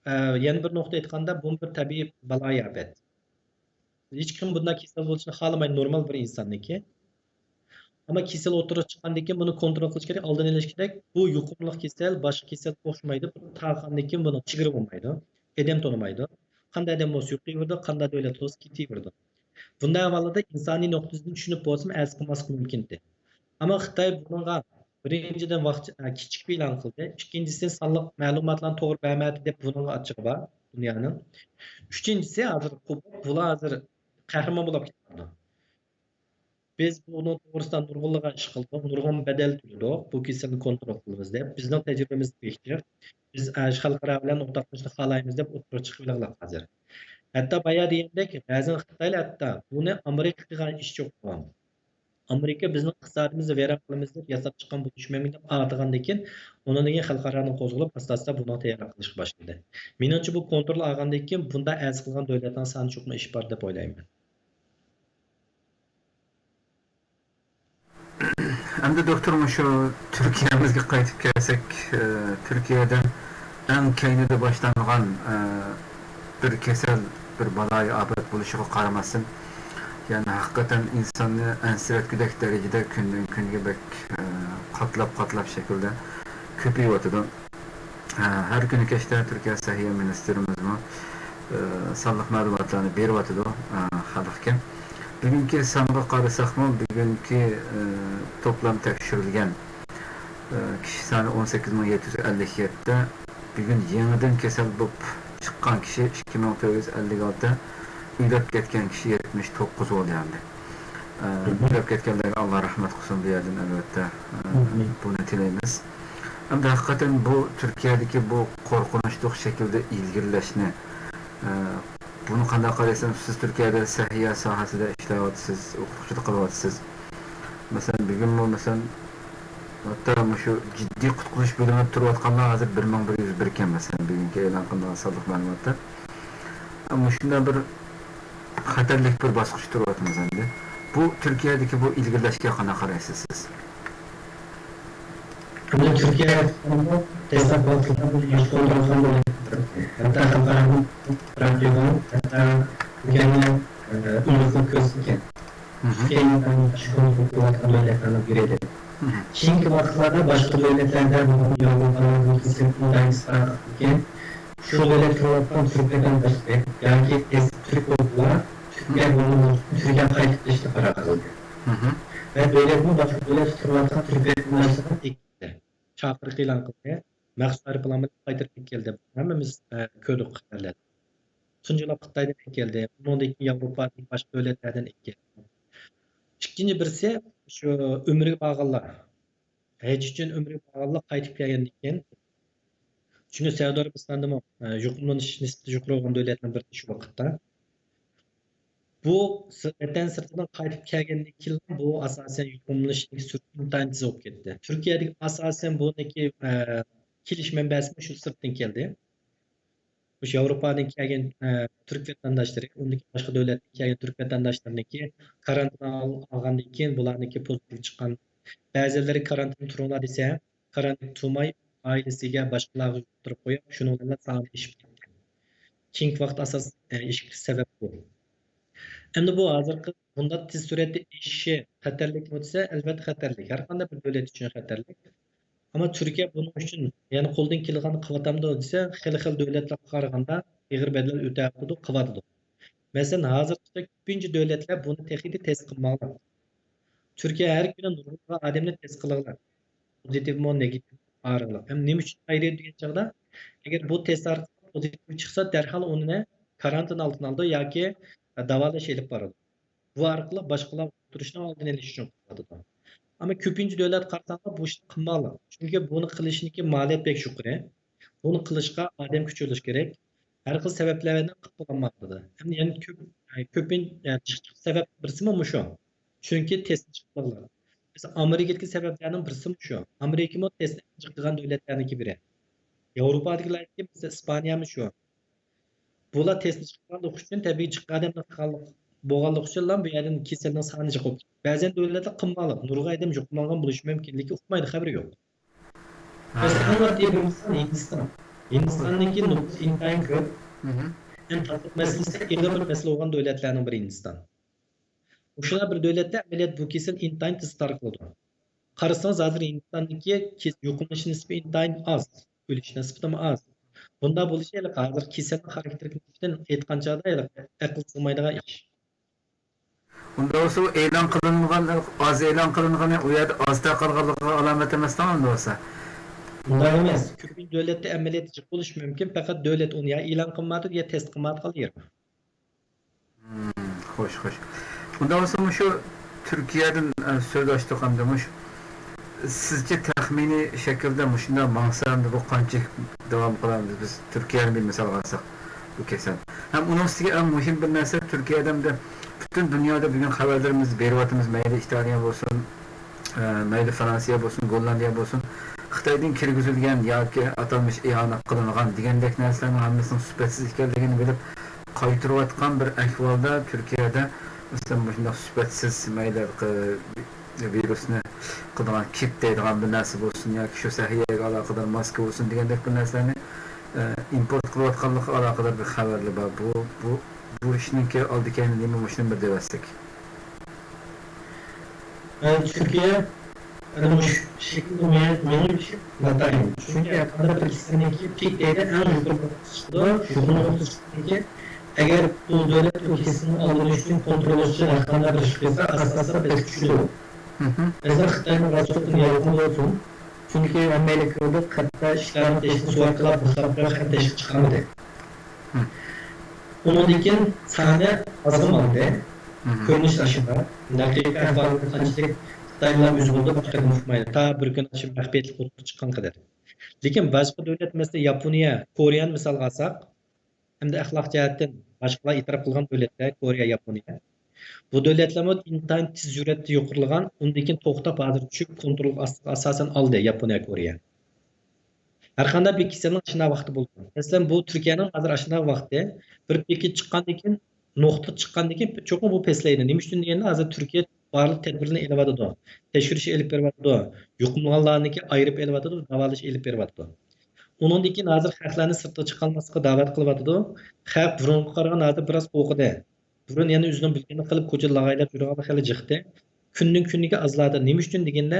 ئە، يەنە بىر نۇقتا ئېيتقاندا، بۇمۇ بىر تەبىئىي بالايىئاپەت. ھېچكىم بۇنداق كېسەل بولۇشىنى خالىمايدۇ نورمال بىر ئىنساننىڭكى. ئەمما كېسەل ئوتتۇرىغا چىققاندىن كېيىن بۇنى كونترول قىلىش كېرەك. ئالدىنى ئېلىش كېرەك. بۇ يۇقۇملۇق كېسەل باشقا كېسەلگە ئوخشىمايدۇ. بۇ تارقالغاندىن كېيىن بۇنىڭ چېگرا بولمايدۇ. ئادەم تونۇمايدۇ. قانداق ئادەم بولسا يۇقىۋېرىدۇ، قانداق دۆلەت بولسا كېتىۋېرىدۇ. بۇنداق ئەھۋاللاردا ئىنسانىي نۇقتىدىن چۈشىنىپ بولسىمۇ ئەرز قىلماسلىق مۇمكىنتى. ئەمما خىتاي بۇنىڭغا بىرىنچىدىن ۋاقىت، ئە، كېچىكىپ ئېلان قىلدى. ئىككىنچىسى سانلىق مەلۇماتلارنى توغرا بەرمەدى دەپ بۇنىڭغا ئاچچىقى بار دۇنيانىڭ. ئۈچىنچىسى ھازىر قوپۇپ، بۇلار ھازىر قەھرىمان بولاپ كېتىۋاتىدۇ. بىز بۇنىڭ توغرىسىدا نۇرغۇنلىغان ئىش قىلدۇق، نۇرغۇن بەدەل تۆلىدۇق، بۇ كېسەلنى كونترول قىلىمىز دەپ. بىزنىڭ تەجرىبىمىز بەك جىق. بىز، ئە، خەلقئارا بىلەن ئورتاقلىشىشنى خالايمىز دەپ ئوتتۇرىغا چىقىۋالغان ھازىر. ھەتتا بايا دېگەندەك، بەزى خىتايلار ھەتتا بۇنى ئامېرىكا قىلغان ئىش يوق. ئامېرىكا بىزنىڭ ئىقتىسادىمىزنى ۋەيران قىلىمىز دەپ ياساپ چىققان بۇ چۈشمەملىك دەپ ئاتىغاندىن كېيىن، ئۇنىڭدىن كېيىن خەلقئارانىڭ قوزغىلىپ، ئاستا-ئاستا بۇنىڭغا تەييارلىق قىلىشقا باشلىدى. مېنىڭچە، بۇ كونترول ئالغاندىن كېيىن بۇنداق ئەرز قىلغان دۆلەتنىڭ سانى چوقۇم ئېشىپ بارىدۇ دەپ ئويلايمەن. ئەمدى دوكتور، مۇشۇ تۈركىيەمىزگە قايتىپ كەلسەك، ئە، تۈركىيەدە ئەڭ كەينىدە باشلانغان، ئە، بىر كېسەل، بىر بالايىئاپەت بولۇشىغا قارىماستىن، يەنى ھەقىقەتەن ئىنساننى ئەنسىرەتكۈدەك دەرىجىدە كۈندىن كۈنگە بەك، ئە، قاتلاپ قاتلاپ شەكىلدە كۆپىيىۋاتىدۇ. ھە، ھەر كۈنى كەچتە تۈركىيە سەھىيە مىنىستىرىمىزمۇ، ئە، سانلىق مەلۇماتلارنى بېرىۋاتىدۇ، ئە، خەلققە. بۈگۈنكى سانغا قارىساقمۇ، بۈگۈنكى، ئە، توپلام تەكشۈرۈلگەن، ئە، كىشى سانى ئون سەككىز مىڭ يەتتە يۈز ئەللىك يەتتە، بۈگۈن يېڭىدىن كېسەل بولۇپ چىققان كىشى ئىككى مىڭ تۆت يۈز ئەللىك ئالتە، ئۆلۈپ كەتكەن كىشى يەتمىش توققۇز بولدى ئەمدى. ئە، ئۆلۈپ كەتكەنلەرگە ئاللا رەھمەت قىلسۇن بۇ يەردىن، ئەلۋەتتە، ئە، بۇنى تىلەيمىز. ئەمدى ھەقىقەتەن بۇ تۈركىيەدىكى بۇ قورقۇنچلۇق شەكىلدە ئىلگىرىلەشنى، ئە، بۇنى قانداق قارايسىز؟ سىز تۈركىيەدە سەھىيە ساھەسىدە ئىشلەۋاتىسىز، ئوقۇتقۇچىلىق قىلىۋاتىسىز. مەسىلەن، بۈگۈنمۇ، مەسىلەن، ھەتتا مۇشۇ جىددىي قۇتقۇزۇش بۆلۈمىدە تۇرۇۋاتقانلار ھازىر بىر مىڭ بىر يۈز بىر ئىكەن، مەسىلەن، بۈگۈنكى ئېلان قىلىنغان سانلىق مەلۇماتتا. مۇشۇنداق بىر خەتەرلىك بىر باسقۇچتا تۇرۇۋاتىمىز ئەمدى. بۇ تۈركىيەدىكى بۇ ئىلگىرىلەشكە قانداق قارايسىز سىز؟ بۇنى تۈركىيە تەسلىمات ۋاقتىدا بۇنى ياخشى كونترول قىلغان دۆلەت. ھەتتا خەلقئارانىڭ رادىيوغا ھەتتا تۈركىيەنى، ئە، ئۆلۈكلەپ كۆرسىتىدىكەن. تۈركىيەنى ياخشى كونترول قىلىۋاتقان دۆلەتلەرنىڭ بىرى دەپ. كېيىنكى ۋاقىتلاردا باشقا دۆلەتلەردە، بولۇپمۇ ياۋروپادا بۇ كېسەل ئىنتايىن ئىسپات قىلىدىكەن. شۇ دۆلەتكە كىرىۋاتقان تۈرك ۋەتەنداشلىرى ياكى ئەسلى تۈرك بولغۇلار تۈركىيە بولغانلىقى ئۈچۈن تۈركىيەگە قايتىپ كېلىشنى قارار قىلدى. ۋە دۆلەتمۇ باشقا دۆلەتكە كىرىۋاتقان تۈرك ۋەتەنداشلىرىنى ئەكەلدى. چاقىرىق ئېلان قىلدى. مەخسۇس ئايروپىلان بىلەن قايتۇرۇپ ئەكەلدى. ھەممىمىز، ئە، كۆردۇق خەۋەرلەردە. تۇنجىلاپ خىتايدىن ئەكەلدى. ئۇنىڭدىن كېيىن ياۋروپادىكى باشقا دۆلەتلەردىن ئەكەلدى. ئىككىنچى بىرسى، شۇ ئۆمرىگە بارغانلار. ھەج ئۈچۈن ئۆمرىگە بارغانلار قايتىپ كەلگەندىن كېيىن، چۈنكى سەئۇدى ئەرەبىستاندىمۇ، ئە، يۇقۇملىنىش نىسبىتى يۇقىرى بولغان دۆلەتنىڭ بىرى شۇ ۋاقىتتا. بۇ س-، ۋەتەن سىرتىدىن قايتىپ كەلگەندىن كېيىنلا بۇ ئاساسەن يۇقۇملىنىشنىڭ سۈرئىتى ئىنتايىن تېز بولۇپ كەتتى. تۈركىيەدىكى ئاساسەن بۇنىڭكى، ئە، كېلىش مەنبەسىمۇ شۇ سىرتتىن كەلدى. مۇشۇ ياۋروپادىن كەلگەن، ئە، تۈرك ۋەتەنداشلىرى، ئۇندىن كېيىن باشقا دۆلەتتىن كەلگەن تۈرك ۋەتەنداشلىرىنىڭكى كارانتىن ئال-، ئالغاندىن كېيىن بۇلارنىڭكى پوزىتىپ چىققان، بەزىلىرى كارانتىندا تۇرۇڭلار دېسە، كارانتىندا تۇرماي، ئائىلىسىگە، باشقىلارغا يۇقتۇرۇپ قويۇپ، شۇنىڭ بىلەن سانى ئېشىپ كەتكەن. كېيىنكى ۋاقىت ئاساس، ئە، ئېشىشكە سەۋەب بۇ. ئەمدى بۇ ھازىرقى بۇنداق تېز سۈرئەتتە ئېشىشى خەتەرلىكمۇ دېسە، ئەلۋەتتە خەتەرلىك. ھەر قانداق بىر دۆلەت ئۈچۈن خەتەرلىك. ئەمما تۈركىيە بۇنىڭ ئۈچۈن يەنە قولىدىن كېلىدىغىنىنى قىلىۋاتامدۇ دېسە، خېلى خىل دۆلەتلەرگە قارىغاندا ئېغىر بەدەل ئۆتەۋاتىدۇ، قىلىۋاتىدۇ. مەسىلەن، ھازىرغىچە كۆپىنچە دۆلەتلەر بۇنى تېخىدە تەست قىلمىغان. تۈركىيە ھەر كۈنى نۇرغۇنلىغان ئادەمنى تېست قىلىدىغان. پوزىتىۋمۇ، نېگاتىپ ئارىلىق. ھەم نېمە ئۈچۈن ئايرىيدۇ دېگەن چاغدا، ئەگەر بۇ تېست ئارقىلىق پوزىتىپ چىقسا، دەرھال ئۇنى كارانتىن ئالدىنى ئالىدۇ ياكى داۋالاش ئېلىپ بارىدۇ. بۇ ئارقىلىق باشقىلار ئۇقتۇرۇشنىڭ ئالدىنى ئېلىش ئۈچۈن قىلىنىدۇ. ئەمما كۆپىنچە دۆلەت قارىساڭلار، بۇ ئىشنى قىلمايدۇ. چۈنكى بۇنى قىلىشنىڭكى مالىيەت بەك يۇقىرى. بۇنى قىلىشقا ئادەم كۈچى بولۇش كېرەك. ھەر خىل سەۋەبلەر بىلەن قىلىپ بولالمايدۇ. ھەم يەنە كۆپ، كۆپىن-، يەنى جىق سەۋەب بىرسىمۇ مۇشۇ. چۈنكى تېستنى چىقىرىدىغان. بىز ئامېرىكىدىكى سەۋەبلەرنىڭ بىرسىمۇ شۇ. ئامېرىكىمۇ تېستنى جىق قىلغان دۆلەتلەرنىڭكى بىرى. ياۋروپادىكىلەردىكى، مەسىلەن، ئىسپانىيەمۇ شۇ. بۇلار تېستنى چىققانلىقى ئۈچۈن، تەبىئىي جىق ئادەمنى قىلغانلىق بولغانلىقى ئۈچۈنلا بۇ يەردىن كېسەلنىڭ سانى جىق بولۇپ كېتىدۇ. بەزەن دۆلەتلەر قىلمىغانلىق، نۇرغۇن ئادەم يۇقۇملانغان بولۇشى مۇمكىن، لېكىن ئۇقمايدۇ، خەۋىرى يوق. ھە. مەسىلەن، ئاددىي بىر مىسال ھىندىستان. ھىندىستاندىكى نوپۇس ئىنتايىن كۆپ. مھم. ھەم تاتلىق مەسىلىسى ئېغىر بىر مەسىلە بولغان دۆلەتلەرنىڭ بىرى ھىندىستان. مۇشۇنداق بىر دۆلەتتە ئەمەلىيەتتە بۇ كېسەل ئىنتايىن تېز تارقىلىدۇ. قارىسىڭىز، ھازىر ھىندىستاندىكى كېس-، يۇقۇملىنىش نىسبىتى ئىنتايىن ئاز، ئۆلۈش نىسبىتىمۇ ئاز. بۇنداق بولۇشى ھېلىقى ھازىر كېسەلنىڭ خاراكتېرىدىن ئېيتقان چاغدا ھېلىقى ئەقىل سىغمايدىغان ئىش. ئۇنداق بولسا، ئۇ ئېلان قىلىنغان، ئاز ئېلان قىلىنغىنى ئۇ يەردە ئاز تارقالغانلىقىغا ئالامەت ئەمەسمۇ ئەمدى بولسا؟ ئۇنداق ئەمەس. كۆپىنچە دۆلەتتە ئەمەلىيەتتە جىق بولۇشى مۇمكىن، پەقەت دۆلەت ئۇنى يا ئېلان قىلمايدۇ، يا تېست قىلمايدىغان يېرى بار. مم، خوش، خوش. ئۇنداق بولسا، مۇشۇ تۈركىيەدىن، ئە، سۆز ئاچتۇق ئەمدى. مۇشۇ سىزچە تەخمىنىي شەكىلدە مۇشۇنداق ماڭسا، ئەمدى بۇ قانچىلىك داۋام قىلامىز؟ بىز تۈركىيەنى بىر مىسالغا ئالساق، بۇ كېسەل. ھەم ئۇنىڭ ئۈستىگە ئەڭ مۇھىم بىر نەرسە، تۈركىيەدە ئەمدى پۈتۈن دۇنيادا بۈگۈن خەۋەرلىرىمىز بېرىۋاتىمىز، مەيلى ئىتالىيە بولسۇن، ئە، مەيلى فرانسىيە بولسۇن، گوللاندىيە بولسۇن، خىتايدىن كىرگۈزۈلگەن ياكى ئاتالمىش ئىئانە قىلىنغان دېگەندەك نەرسىلەرنىڭ ھەممىسىنىڭ سۈپەتسىز ئىكەنلىكىنى بىلىپ، قايتۇرۇۋاتقان بىر ئەھۋالدا تۈركىيەدە، مەسىلەن، مۇشۇنداق سۈپەتسىز مەيلى ۋىرۇسنى قىلىدىغان كىت دەيدىغان بىر نەرسە بولسۇن ياكى شۇ سەھىيەگە ئالاقىدار ماسكا بولسۇن دېگەندەك بىر نەرسىلەرنى، ئە، ئىمپورت قىلىۋاتقانلىقىغا ئالاقىدار بىر خەۋەرلەر بار. بۇ، بۇ، بۇ ئىشنىڭكى ئالدى كەينى نېمە، مۇشۇنى بىر دەۋەتسەك. ئە، تۈركىيە، ئەنە مۇشۇ شەكىلدە مەن، مەن ئاتايىن. چۈنكى ھەرقانداق بىر كېسەلنىڭكى پىك دەيدۇ، ئەڭ يۇقىرى نۇقتىسى چىقىدۇ. يۇقىرى نۇقتىسى چىققاندىن كېيىن، ئەگەر بۇ دۆلەت ئۇ كېسەلنىڭ ئالدىنى ئېلىش ئۈچۈن كونترول ئېلىش ئۈچۈن ھەرقانداق بىر ئىش قىلسا، ئاستا-ئاستا پەسكە چۈشىدۇ. مھم. مەسىلەن، خىتاينىڭ راسخوتىنى يالقۇن بولسۇن. چۈنكى ھەممەيلەن كۆردۇق، ھەتتا ئىشلارنى تېشىنى سۇۋارقىلاپ، بىخەتەرلىك ھەم تېشىغا چىقارمىدى. مھم. ئۇنىڭدىن كېيىن سانى ئازغىنىۋالدى. مھم. كۆرۈنۈش ئاشۇنداق. ھەقىقىي ئەھۋالى قانچىلىك خىتايلار ئۆزى بولدى، باشقا ئۇقمايدۇ. تا بىر كۈن ئاشۇ مەخپىيەتلىك ئوتتۇرىغا چىققان قەدەر. لېكىن باشقا دۆلەت، مەسىلەن، ياپونىيە، كورېيەنى مىسالغا ئالساق، ھەمدە ئەخلاق جەھەتتىن باشقىلار ئېتىراپ قىلغان دۆلەتلەر، كورېيە، ياپونىيە. بۇ دۆلەتلەرمۇ ئىنتايىن تېز سۈرئەتتە يۇقىرىلىغان، ئۇندىن كېيىن توختاپ، ھازىر چۈشۈپ، كونترول ئاستىغا ئاساسەن ئالدى ياپونىيە، كورېيە. ھەرقانداق بىر كېسەلنىڭ ئاشۇنداق ۋاقتى بولىدۇ. مەسىلەن، بۇ تۈركىيەنىڭ ھازىر ئاشۇنداق ۋاقتى، بىر پىكى چىققاندىن كېيىن، نۇقتا چىققاندىن كېيىن، چوقۇم بۇ پەسلەيدۇ. نېمە ئۈچۈن دېگەندە، ھازىر تۈركىيە بارلىق تەدبىرلەرنى ئېلىۋاتىدۇ. تەكشۈرۈش ئېلىپ بېرىۋاتىدۇ. يۇقۇملانغانلارنىڭكى ئايرىپ ئېلىۋاتىدۇ، داۋالاش ئېلىپ بېرىۋاتىدۇ. ئۇنىڭدىن كېيىن ھازىر خەقلەرنى سىرتقا چىقالماسلىققا دەۋەت قىلىۋاتىدۇ. خەق بۇرۇنقىغا قارىغاندا ھازىر بىراز قورقىدى. بۇرۇن يەنە ئۆزىنىڭ بىلگىنىنى قىلىپ، كوچىدا لاغايلاپ يۈرگەنلەر خېلى جىقتى. كۈندىن كۈنگە ئازلايدۇ. نېمە ئۈچۈن دېگەندە،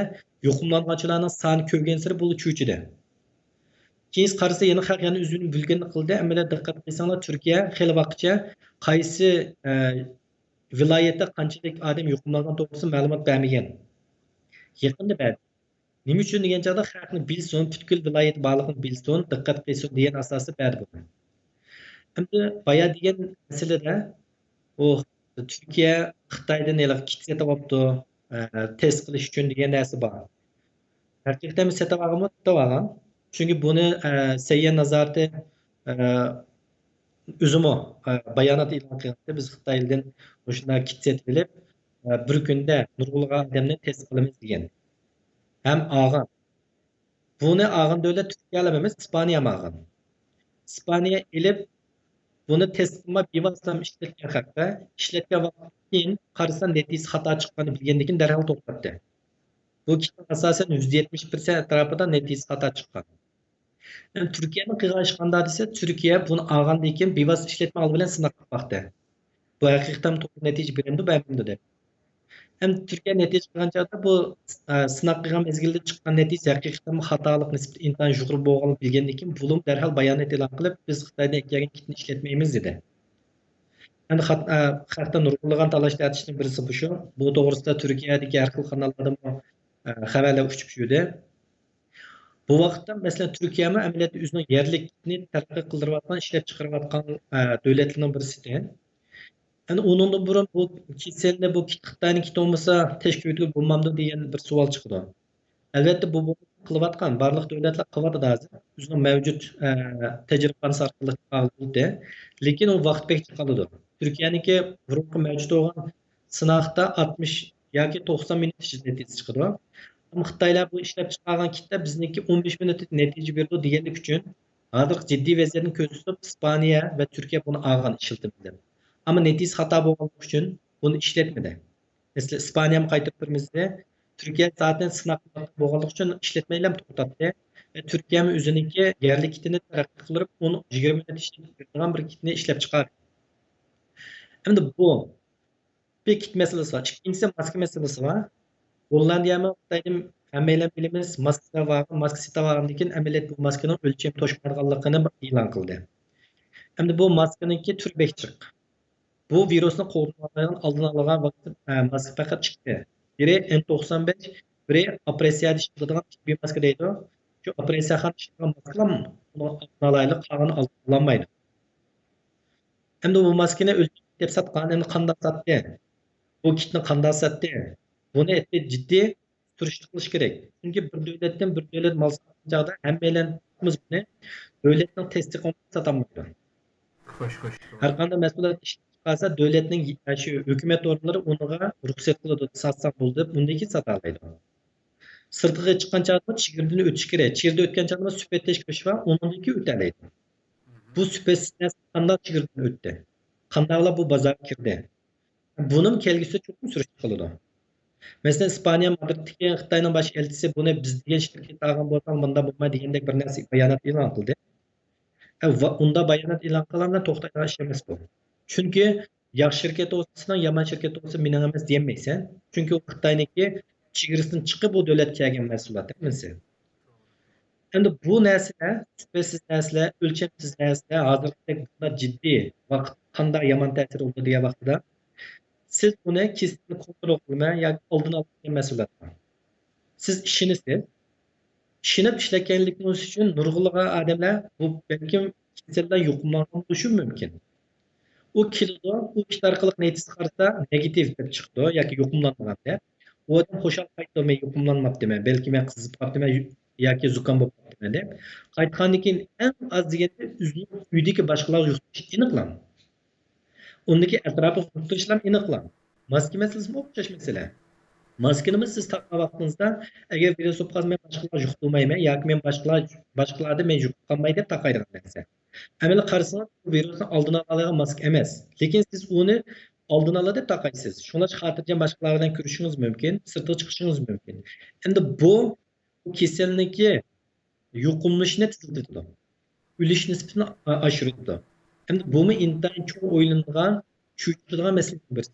يۇقۇملانغانچىلارنىڭ سانى كۆپەيگەنسېرى بۇ چۆچۈدى. كېيىن قارىسا، يەنە خەق يەنە ئۆزىنىڭ بىلگىنىنى قىلدى. ئەمەلىيەتتە دىققەت قىلساڭلار، تۈركىيە خېلى ۋاقىتچە قايسى، ئە، ۋىلايەتتە قانچىلىك ئادەم يۇقۇملانغان توغرىسىدا مەلۇمات بەرمىگەن. يېقىندا بەردى. نېمە ئۈچۈن دېگەن چاغدا، خەقنى بىلسۇن، پۈتكۈل ۋىلايەت بارلىقىنى بىلسۇن، دىققەت قىلسۇن دېگەن ئاساستا بەردى بۇنى. ئەمدى بايا دېگەن مەسىلىدە، ئۇ تۈركىيە خىتايدىن ھېلىقى كىت سېتىۋاپتۇ، ئە، تېست قىلىش ئۈچۈن دېگەن نەرسە بار. ھەقىقەتەن سېتىۋالغانمۇ؟ سېتىۋالغان. چۈنكى بۇنى، ئە، سەھىيە نازارىتى، ئە، ئۆزىمۇ، ئە، بايانات ئېلان قىلغانتى، بىز خىتايدىن مۇشۇنداق كىت سېتىۋېلىپ، ئە، بىر كۈندە نۇرغۇنلىغان ئادەمنى تېست قىلىمىز دېگەن. ھەم ئالغان. بۇنى ئالغان دۆلەت تۈركىيەلا ئەمەس، ئىسپانىيەمۇ ئالغان. ئىسپانىيە ئېلىپ، بۇنى تېست قىلماي، بىۋاسىتە ئىشلەتكەن خەقتە، ئىشلەتكەن ۋاقىتتىن كېيىن قارىسا، نەتىجىسى خاتا چىققاننى بىلگەندىن كېيىن دەرھال توختاتتى. بۇ كىتنىڭ ئاساسەن يۈز يەتمىش پىرسەنت ئەتراپىدا نەتىجىسى خاتا چىققان. يەنى تۈركىيەنىڭ قىلغان ئىشى قانداق دېسە، تۈركىيە بۇنى ئالغاندىن كېيىن بىۋاسىتە ئىشلەتمەي ئالدى بىلەن سىناق قىلىپ باقتى. بۇ ھەقىقەتەن توغرا نەتىجە بېرەمدۇ، بەرمەمدۇ دەپ. ھەم تۈركىيە نەتىجە قىلغان چاغدا بۇ، ئە، سىناق قىلغان مەزگىلدە چىققان نەتىجە ھەقىقەتەنمۇ خاتالىق نىسبىتى ئىنتايىن يۇقىرى بولغانلىقىنى بىلگەندىن كېيىن، بۇلۇم دەرھال بايانات ئېلان قىلىپ، بىز خىتايدىن ئەكەلگەن كىتنى ئىشلەتمەيمىز دېدى. يەنى خەت-، ئە، خەقتە نۇرغۇنلىغان تالاش تارتىشنىڭ بىرسى بۇ شۇ. بۇ توغرىسىدا تۈركىيەدىكى ھەر خىل قاناللاردىمۇ، ئە، خەۋەرلەر ئۇچۇپ يۈردى. بۇ ۋاقىتتا، مەسىلەن، تۈركىيەمۇ ئەمەلىيەتتە ئۆزىنىڭ يەرلىك كىتنى تەرەققىي قىلدۇرۇۋاتقان، ئىشلەپچىقىرىۋاتقان، ئە، دۆلەتلەرنىڭ بىرسى. يەنى ئۇنىڭدىن بۇرۇن بۇ كېسەلنى، بۇ كىت-، خىتاينىڭ كىتى بولمىسا تەشكىل ئۆتكىلى بولمامدۇ دېگەن بىر سوئال چىقىدۇ. ئەلۋەتتە، بۇ، بۇ قىلىۋاتقان، بارلىق دۆلەتلەر قىلىۋاتىدۇ ھازىر. ئۆزىنىڭ مەۋجۇت، ئە، تەجرىبىسى ئارقىلىق چىقارغىلى بولدى. لېكىن ئۇ ۋاقىت بەك چىقىرىدۇ. تۈركىيەنىڭكى بۇرۇنقى مەۋجۇت بولغان سىناقتا ئاتمىش ياكى توقسان مىنۇت ئىچىدە نەتىجە چىقىدۇ. ئەمما خىتايلار بۇ ئىشلەپ چىقارغان كىتتە بىزنىڭكى ئون بەش مىنۇتتا نەتىجە بېرىدۇ دېگەنلىك ئۈچۈن، ھازىرقى جىددىي ۋەزىيەتنى كۆزدە تۇتۇپ، ئىسپانىيە ۋە تۈركىيە بۇنى ئالغان ئىشلىتىمىزدىن. ئەمما نەتىجىسى خاتا بولغانلىقى ئۈچۈن بۇنى ئىشلەتمىدى. مەسىلەن، ئىسپانىيەمۇ قايتۇرۇپ بېرىمىز دېدى. تۈركىيە زاتەن سىناق بولغانلىقى ئۈچۈن ئىشلەتمەيلا توختاتتى. ۋە تۈركىيەمۇ ئۆزىنىڭكى يەرلىك كىتىنى تەرەققىي قىلدۇرۇپ، ئون، يىگىرمە مىنۇت ئىچىدە بېرىدىغان بىر كىتنى ئىشلەپ چىقاردى. ئەمدى بۇ بىر كىت مەسىلىسى بار. ئىككىنچىسى ماسكا مەسىلىسى بار. گوللاندىيەمۇ خىتايدىن ھەممەيلەن بىلىمىز، ماسكا سېتىۋالغان، ماسكا سېتىۋالغاندىن كېيىن ئەمەلىيەتتە بۇ ماسكىنىڭ ئۆلچىمى توشمايدىغانلىقىنى ئېلان قىلدى. ئەمدى بۇ ماسكىنىڭكى تۈرى بەك جىق. بۇ ۋىرۇسنى قوغدىۋالىدىغان، ئالدىنى ئالىدىغان ۋاقىت، ئە، ماسكا پەقەت ئىككى. بىرى ئېن توقسان بەش، بىرى ئوپېراتسىيەدە ئىشلىتىلىدىغان تېببىي ماسكا دەيدۇ. شۇ ئوپېراتسىيەخانىدا ئىشلىتىدىغان ماسكىلار ئۇنىڭ ئالدىنى ئالايلى، قالغىنى ئالدىنى ئالالمايدۇ. ئەمدى بۇ ماسكىنى ئۆلچەپ ساتقان، ئەمدى قانداق ساتتى؟ بۇ كىتنى قانداق ساتتى؟ بۇنى ئەتتى جىددىي سۈرۈشتە قىلىش كېرەك. چۈنكى بىر دۆلەتتىن بىر دۆلەت مال ساتقان چاغدا ھەممەيلەن بۇنى دۆلەتنىڭ تەستىقى بولمىسا ساتالمايدۇ. خوش، خوش. ھەر قانداق مەھسۇلات ئىشلەپ چىقارسا، دۆلەتنىڭ، شۇ ھۆكۈمەت ئورۇنلىرى ئۇنىڭغا رۇخسەت قىلىدۇ، ساتساڭ بولدى دەپ، ئۇندىن كېيىن ساتالايدۇ. سىرتىغا چىققان چاغدا چېگرىدىن ئۆتۈش كېرەك. چېگرىدىن ئۆتكەن چاغدا سۈپەت تەكشۈرۈش بار، ئۇنىڭدىن كېيىن ئۆتەلەيدۇ. بۇ سۈپەتسىز نەرسە قانداق چېگرىدىن ئۆتتى؟ قانداقلا بۇ بازارغا كىردى؟ بۇنىمۇ كەلگۈسىدە چوقۇم سۈرۈشتە قىلىدۇ. مەسىلەن، ئىسپانىيە مادرىدتىكى خىتاينىڭ باش ئەلچىسى بۇنى بىز دېگەن شىركەتكە ئالغان بولساڭ مۇنداق بولمايدۇ دېگەندەك بىر نەرسە بايانات ئېلان قىلدى. ھە، ۋا-، ئۇنداق بايانات ئېلان قىلغاندا توختايدىغان ئىش ئەمەس بۇ. چۈنكى ياخشى شىركەت بولسا سېنىڭ، يامان شىركەت بولسا مېنىڭ ئەمەس دېيەلمەيسەن. چۈنكى ئۇ خىتاينىڭكى چېگرىسىدىن چىقىپ بۇ دۆلەتكە كەلگەن مەھسۇلات ھەممىسى. ئەمدى بۇ نەرسىلەر، سۈپەتسىز نەرسىلەر، ئۆلچەمسىز نەرسىلەر ھازىرقىدەك بۇنداق جىددىي ۋاقىت قانداق يامان تەسىر قىلىدۇ دېگەن ۋاقتىدا، سىز بۇنى كېسەلنى كونترول قىلىمەن ياكى ئالدىنى ئالىمەن دېگەن مەسئۇلىيەت بار. سىز ئىشىنىسىز. ئىشىنىپ ئىشلەتكەنلىكىڭىز ئۈچۈن نۇرغۇنلىغان ئادەملەر بۇ بەلكىم كېسەلدە يۇقۇملانغان بولۇشى مۇمكىن. ئۇ كېلىدۇ، ئۇ كىت ئارقىلىق نەتىجىسى قارىسا نېگاتىپ دەپ چىقىدۇ ياكى يۇقۇملانغان دەپ. ئۇ ئادەم خۇشال قايتىدۇ، مەن يۇقۇملانماپتىمەن، بەلكى مەن قىزىپ قاپتىمەن ياكى زۇكام بولۇپ قاپتىمەن دەپ. قايتقاندىن كېيىن ئەڭ ئاز دېگەندە ئۆزىنىڭ ئۆيىدىكى باشقىلارغا يۇقتۇرۇشنى ئېنىقلاڭ. ئۇندىكى ئەتراپىغا يۇقتۇرۇشلارنى ئېنىقلاڭ. ماسكا مەسىلىسىمۇ ئوخشاش مەسىلە. ماسكىنىمۇ سىز تاقىغان ۋاقتىڭىزدا، ئەگەر ۋىرۇس بولۇپ قالسا، مەن باشقىلارغا يۇقتۇرمايمەن ياكى مەن باشقىلار، باشقىلاردىن مەن يۇقۇپ قالماي دەپ تاقايدىغان نەرسە. ئەمەلىي قارىسىڭىز، بۇ ۋىرۇسنى ئالدىنى ئالالايدىغان ماسكا ئەمەس. لېكىن سىز ئۇنى ئالدىنى ئالا دەپ تاقايسىز. شۇڭلاشقا خاتىرجەم باشقىلار بىلەن كۆرۈشۈشىڭىز مۇمكىن، سىرتقا چىقىشىڭىز مۇمكىن. ئەمدى بۇ، بۇ كېسەلنىڭكى يۇقۇملىنىشنى تېزلىتىدۇ. ئۆلۈش نىسبىتىنى ئا-، ئاشۇرىدۇ. ئەمدى بۇمۇ ئىنتايىن چوڭ ئويلىنىدىغان، چۆچۈتىدىغان مەسىلىنىڭ بىرسى.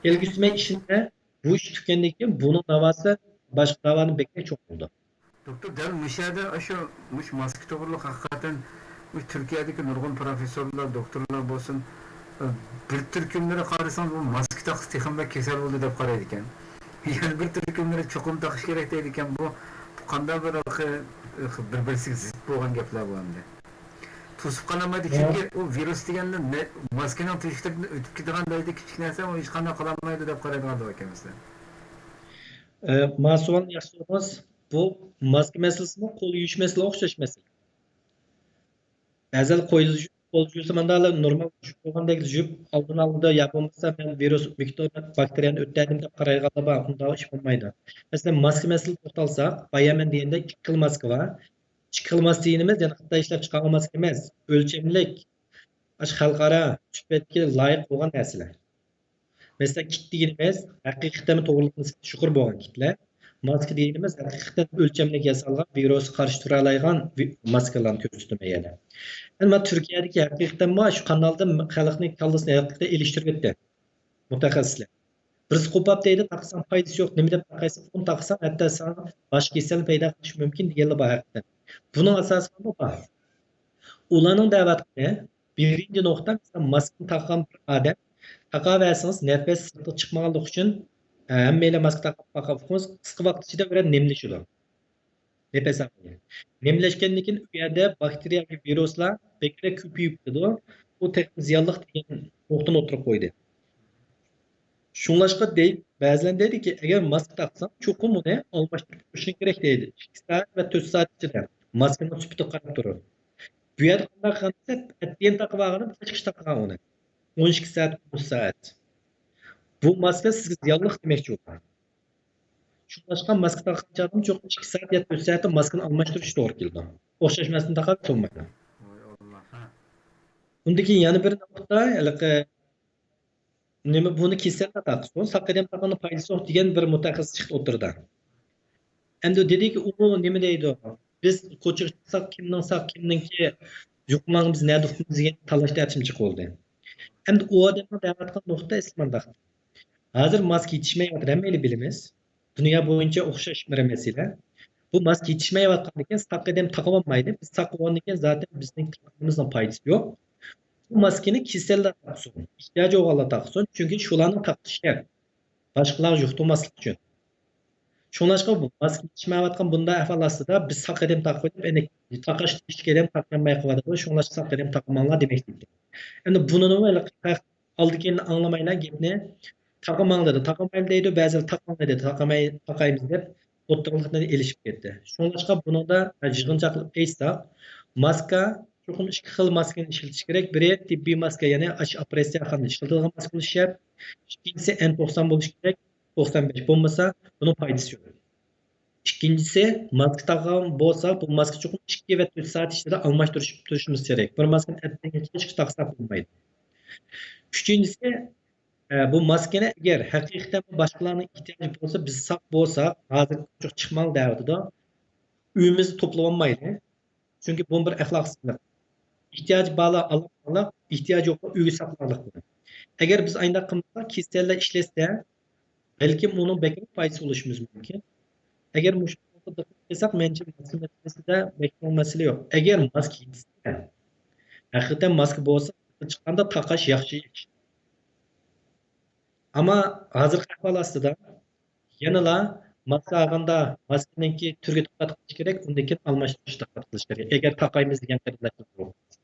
كەلگۈسى مەن ئىشىنىمەن، بۇ ئىش تۈگىگەندىن كېيىن بۇنىڭ داۋاسى باشقا داۋادىن بەكرەك چوڭ بولىدۇ. دوكتور، دەل مۇشۇ يەردە ئاشۇ، مۇشۇ ماسكا توغرۇلۇق ھەقىقەتەن مۇشۇ تۈركىيەدىكى نۇرغۇن پروفېسسورلار، دوكتورلار بولسۇن، بىر تۈركۈملىرى قارىساڭ، بۇ ماسكا تاقىسا تېخىمۇ بەك كېسەل بولدى دەپ قارايدىكەن. يەنە بىر تۈركۈملىرى چوقۇم تاقىش كېرەك دەيدىكەن. بۇ، بۇ قانداق بىر، بىر-، بىرسىگە زىت بولغان گەپلەر بۇ ئەمدى. توسۇپ قالالمايدۇ، چۈنكى ئۇ ۋىرۇس دېگەندە نە-، ماسكىنىڭ تۆشۈكلىرىدىن ئۆتۈپ كېتىدىغان دەرىجىدە كىچىك نەرسە، ئۇ ھېچقانداق قىلالمايدۇ دەپ قارايدىغان ئىكەنمىز. ئە، ما سوئالنى ياخشى سورىدىڭىز. بۇ ماسكا مەسىلىسىمۇ، قول يۇيۇش مەسىلىسى ئوخشاش مەسىلە. بەزىلەر قول يۇيۇش، قول يۇيۇشتا ماندالا نورمال يۇيۇپ بولغاندەك يۇيۇپ ئالدىنى ئالىدۇ، يا بولمىسا مەن ۋىرۇس، مىكرو باكتېرىيەنى ئۆتتۈردۈم دەپ قارايدىغانلار بار، ئۇنداق ئىش بولمايدۇ. مەسىلەن، ماسكا مەسىلىسىگە توختالساق، بايا مەن دېگەندەك ئىككى خىل ماسكا بار. ئىككى خىل ماسكا دېگىنىمىز، يەنى خىتاي ئىشلەپ چىقارغان ماسكا ئەمەس، ئۆلچەملىك، ئاشۇ خەلقئارا سۈپەتكە لايىق بولغان نەرسىلەر. مەسىلەن، كىت دېگىنىمىز ھەقىقەتەن توغرىلىق نىسبىتى يۇقىرى بولغان كىتلەر. ماسكا دېگىنىمىز ھەقىقەتەن ئۆلچەملىك ياسالغان، ۋىرۇسقا قارشى تۇرالايدىغان ۋى-، ماسكىلارنى كۆرسىتىمەن يەنە. ئەمما تۈركىيەدىكى ھەقىقەتەنمۇ شۇ قانالدا خەلقنىڭ كاللىسىنى ھەقىقەتەن ئېلىشتۇرۇۋەتتى مۇتەخەسسىسلەر. بىرسى قوپاپ دەيدۇ، تاقىساڭ پايدىسى يوق، نېمە دەپ تاقايسەن، ئۇنى تاقىساڭ ھەتتا ساڭا باشقا كېسەل پەيدا قىلىشى مۇمكىن دېگەنلەر بار ھەقىقەتەن. بۇنىڭ ئاساسى بارمۇ؟ بار. ئۇلارنىڭ دەۋاتقىنى، بىرىنچى نۇقتا، مەسىلەن، ماسكىنى تاقىغان بىر ئادەم، تاقاۋەرسىڭىز نەپەس سىرتقا چىقمىغانلىقى ئۈچۈن، ھەممەيلەن ماسكا تاقاپ باققان، قىسقا ۋاقىت ئىچىدە بىرەر نېمىلىشىدۇ. نەپەس ئالماي. نېمىلەشكەندىن كېيىن ئۇ يەردە باكتېرىيە ياكى ۋىرۇسلار بەكرەك كۆپىيىپ كېتىدۇ. بۇ تېخىمۇ زىيانلىق دېگەن نۇقتىنى ئوتتۇرىغا قويدى. شۇڭلاشقا دەي-، بەزىلەر دەيدۇكى، ئەگەر ماسكا تاقىساڭ، چوقۇم ئۇنى ئالماشتۇرۇپ تۇرۇشۇڭ كېرەك دەيدۇ. ئىككى سائەت ۋە تۆت سائەت ئىچىدە ماسكىنىڭ سۈپىتىگە قاراپ تۇرۇپ. بۇ يەردە قانداق قىلغان دېسە، ئەتىگەن تاقىۋالغىنىم، كەچكىچە تاقىغان ئۇنى. ئون ئىككى سائەت، ئون ئۈچ سائەت. بۇ ماسكا سىزگە زىيانلىق دېمەكچى ئۇلار. شۇڭلاشقا ماسكا تاقىغان چاغدىمۇ چوقۇم ئىككى سائەت يا تۆت سائەتتە ماسكىنى ئالماشتۇرۇش توغرا كېلىدۇ. ئوخشاش مەسىلىنى تاقاپ بولمايدۇ. ۋاي ئاللا، ھە. ئۇندىن كېيىن يەنە بىر نۇقتا، ھېلىقى نېمە، بۇنى كېسەللەر تاقىسۇن، ساق ئادەم تاقىغاننىڭ پايدىسى يوق دېگەن بىر مۇتەخەسسىس چىقتى ئوتتۇرىدا. ئەمدى دېدىكى، ئۇ نېمە دەيدۇ؟ بىز كوچىغا چىقساق، كىمنىڭ ساق، كىمنىڭكى يۇقۇملانغان، بىز نەدە ئۇقىمىز دېگەن تالاش تەرتىپىمۇ چىقىۋالدى. ئەمدى ئۇ ئادەمنىڭ دەۋاتقان نۇقتا ئەسلى مۇنداق. ھازىر ماسكا يېتىشمەيۋاتىدۇ، ھەممەيلەن بىلىمىز. دۇنيا بويىچە ئوخشاش بىر مەسىلە. بۇ ماسكا يېتىشمەيۋاتقاندىكىن ساق ئادەم تاقىۋالمايدۇ. بىز تاقىۋالغاندىكىن زاتەن بىزنىڭ تاقىغىنىمىزنىڭ پايدىسى يوق. بۇ ماسكىنى كېسەللەر تاقىسۇن، ئېھتىياجى بولغانلار تاقىسۇن، چۈنكى شۇلارنىڭ تاقىشى شەرت. باشقىلارغا يۇقتۇرماسلىق ئۈچۈن. شۇڭلاشقا بۇ ماسكا يېتىشمەيۋاتقان بۇنداق ئەھۋال ئاستىدا بىز ساق ئادەم تاقىۋېلىپ، ئەنە تاقاش تېگىشلىك ئادەم تاقىيالماي قېلىۋاتىدۇ. شۇڭلاشقا ساق ئادەم تاقىماڭلار دېمەكچى ئىدى. ئەمدى بۇنىمۇ ھېلىقى ئالدى كەينىنى ئاڭلىمايلا گەپنى، تاقىماڭ دېدى، تاقىمايلى دەيدۇ، بەزىلەر تاقىماڭ دېدى، تاقىماي، تاقايمىز دەپ ئوتتۇرىلىقنى ئېلىشىپ كەتتى. شۇڭلاشقا بۇنىڭدا يىغىنچاقلاپ ئېيتساق، ماسكا، چوقۇم ئىككى خىل ماسكىنى ئىشلىتىش كېرەك. بىرى تېببىي ماسكا، يەنى ئاش ئوپېراتسىيەخانىدا ئىشلىتىدىغان ماسكا بولۇشى شەرت. ئىككىنچىسى ئەن توقسان بولۇشى كېرەك، توقسان بەش بولمىسا، بۇنىڭ پايدىسى يوق. ئىككىنچىسى، ماسكا تاقىغان بولسا، بۇ ماسكا چوقۇم ئىككى ۋە تۆت سائەت ئىچىدە ئالماشتۇرۇشۇپ تۇرۇشىمىز كېرەك. بىر ماسكىنى ئەتىگەن كەچكە تاقىساق بولمايدۇ. ئۈچىنچىسى، ئە، بۇ ماسكىنى ئەگەر ھەقىقەتەن باشقىلارنىڭ ئېھتىياجى بولسا، بىز ساق بولساق، ھازىر چىقماڭ دەۋاتىدۇ. ئۆيىمىزدە توپلىۋالمايلى. چۈنكى بۇمۇ بىر ئەخلاقسىزلىق. ئېھتىياجى بارلار ئالىدىغانلىق، ئېھتىياجى يوقلار ئۆيگە ساقلايدىغانلىق. ئەگەر بىز ئاينداق قىلمىساق، كېسەللەر ئىشلەتسە، بەلكىم ئۇنىڭ بەكرەك پايدىسى بولۇشىمىز مۇمكىن. ئەگەر مۇشۇ نۇقتىدا دىققەت قىلساق، مېنىڭچە ماسكا مەسىلىسىدە بەك چوڭ مەسىلە يوق. ئەگەر ماسكا يېتىشسە، ھەقىقەتەن ماسكا بولسا، چىققاندا تاقاش ياخشى ئىش. ئەمما ھازىرقى ئەھۋال ئاستىدا يەنىلا ماسكا ئالغاندا ماسكىنىڭكى تۈرىگە دىققەت قىلىش كېرەك، ئۇندىن كېيىن ئالماشتۇرۇشقا دىققەت قىلىش كېرەك. ئەگەر تاقايمىز دېگەن قېرىنداشلار بولسا.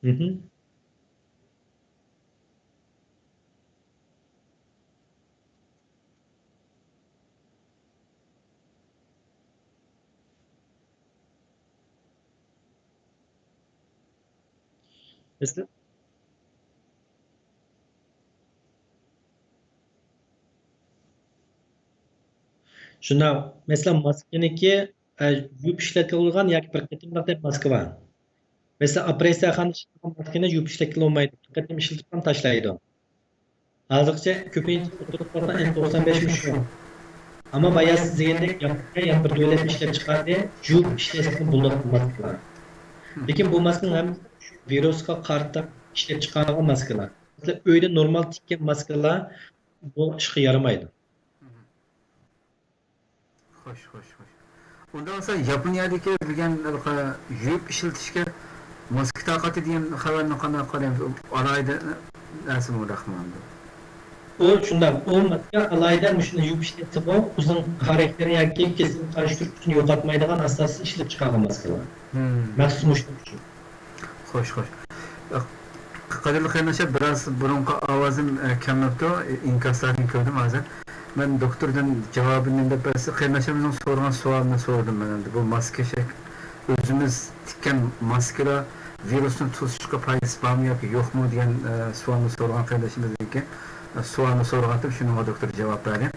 مهم. مەسىلەن، شۇنداق. مەسىلەن، ماسكىنىڭكى، ئە، يۇيۇپ ئىشلەتكىلى بولىدىغان ياكى بىر قېتىملىق دەپ ماسكا بار. مەسىلەن، ئوپېراتسىيەخانىدا ئىشلەتكەن ماسكىنى يۇيۇپ ئىشلەتكىلى بولمايدۇ. بىر قېتىم ئىشلىتىپ تاشلايدۇ. ھازىرغىچە كۆپىنچە ئوتتۇرىغا قارىساڭ ئەن توقسان بەش مۇشۇ. ئەمما بايا سىز دېگەندەك ياپونىيە يەنە بىر دۆلەتنى ئىشلەپ چىقاردى، يۇيۇپ ئىشلەتسىمۇ بولىدىغان ماسكىلار. لېكىن بۇ ماسكىنىڭ ھەممىسى شۇ ۋىرۇسقا قارىتا ئىشلەپ چىقارغان ماسكىلار. مەسىلەن، ئۆيدە نورمال تىككەن ماسكىلار بۇ ئىشقا يارىمايدۇ. خوش، خوش، خوش. ئۇنداق بولسا ياپونىيەدىكى دېگەن يۇيۇپ ئىشلىتىشكە ماسكا تاقايتتى دېگەن خەۋەرنى قانداق قارايمىز؟ ئالاھىدە نەرسىمۇ رەھمان. ئۇ شۇنداق، ئۇ ماسكا ئالاھىدە مۇشۇنى يۇيۇپ ئىشلەتسىمۇ، ئۆزىنىڭ خاراكتېرى ياكى كېسەلگە قارشى تۇرۇش كۈچىنى يوقاتمايدىغان ئاساستا ئىشلەپ چىقارغان ماسكىلار. مەخسۇس مۇشۇنىڭ ئۈچۈن. خوش، خوش. قەدىرلىك قېرىنداشلار، بىراز بۇرۇنقى ئاۋازىم، ئە، كەلمەپتۇ. ئىنكاسلارنى كۆردۈم ھازىر. مەن دوكتوردىن جاۋابىنى دەپ بەرسە، قېرىنداشلىرىمىزنىڭ سورىغان سوئالىنى سورىدىم مەن ئەمدى. بۇ ماسكا شەك-، ئۆزىمىز تىككەن ماسكىلا ۋىرۇسنى توسۇشقا پايدىسى بارمۇ ياكى يوقمۇ دېگەن، ئە، سوئالنى سورىغان قېرىندىشىمىزنىڭكى، ئە، سوئالىنى سورىغانتىم، شۇنىڭغا دوكتور جاۋاب بەردى.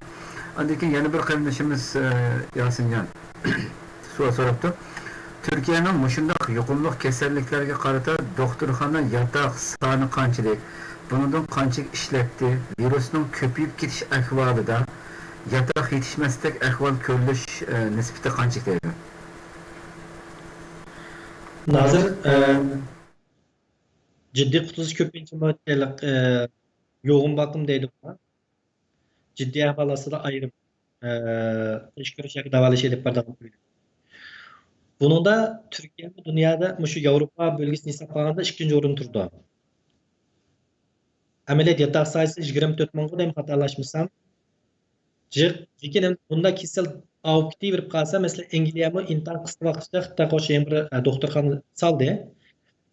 ئاندىن كېيىن يەنە بىر قېرىندىشىمىز، ئە، ياسىنجان. سوئال سوراپتۇ. تۈركىيەنىڭ مۇشۇنداق يۇقۇملۇق كېسەللىكلەرگە قارىتا دوختۇرخانا ياتاق سانى قانچىلىك؟ بۇنىڭدىن قانچىلىك ئىشلەتتى؟ ۋىرۇسنىڭ كۆپىيىپ كېتىش ئەھۋالىدا ياتاق يېتىشمەسلىك ئەھۋال كۆرۈلۈش، ئە، نىسبىتى قانچىلىك دەيدۇ؟ ھازىر، ئە، جىددىي قۇتۇلۇش كۆپىنچە مۇ-، ئە، يوغۇن باقىم دەيدۇ. جىددىي ئەھۋال ئاستىدا ئايرىم، ئە، تەشكىل ياكى داۋالاش ئېلىپ بارىدىغان ئۆيلەر. بۇنىڭدا تۈركىيەمۇ دۇنيادا مۇشۇ ياۋروپا بۆلگىسىنى ھېسابلىغاندا ئىككىنچى ئورۇندا تۇرىدۇ. ئەمەلىيەت ياتاق سايىسى يىگىرمە تۆت مىڭغۇ دەيمەن، خاتالاشمىسام. جىق. لېكىن ئەمدى بۇنداق كېسەل ئاۋۇپ كېتىۋېرىپ قالسا، مەسىلەن، ئەنگلىيەمۇ ئىنتايىن قىسقا ۋاقىتتا خىتايغا ئوخشاش يەنە بىر، ئە، دوختۇرخانا سالدى.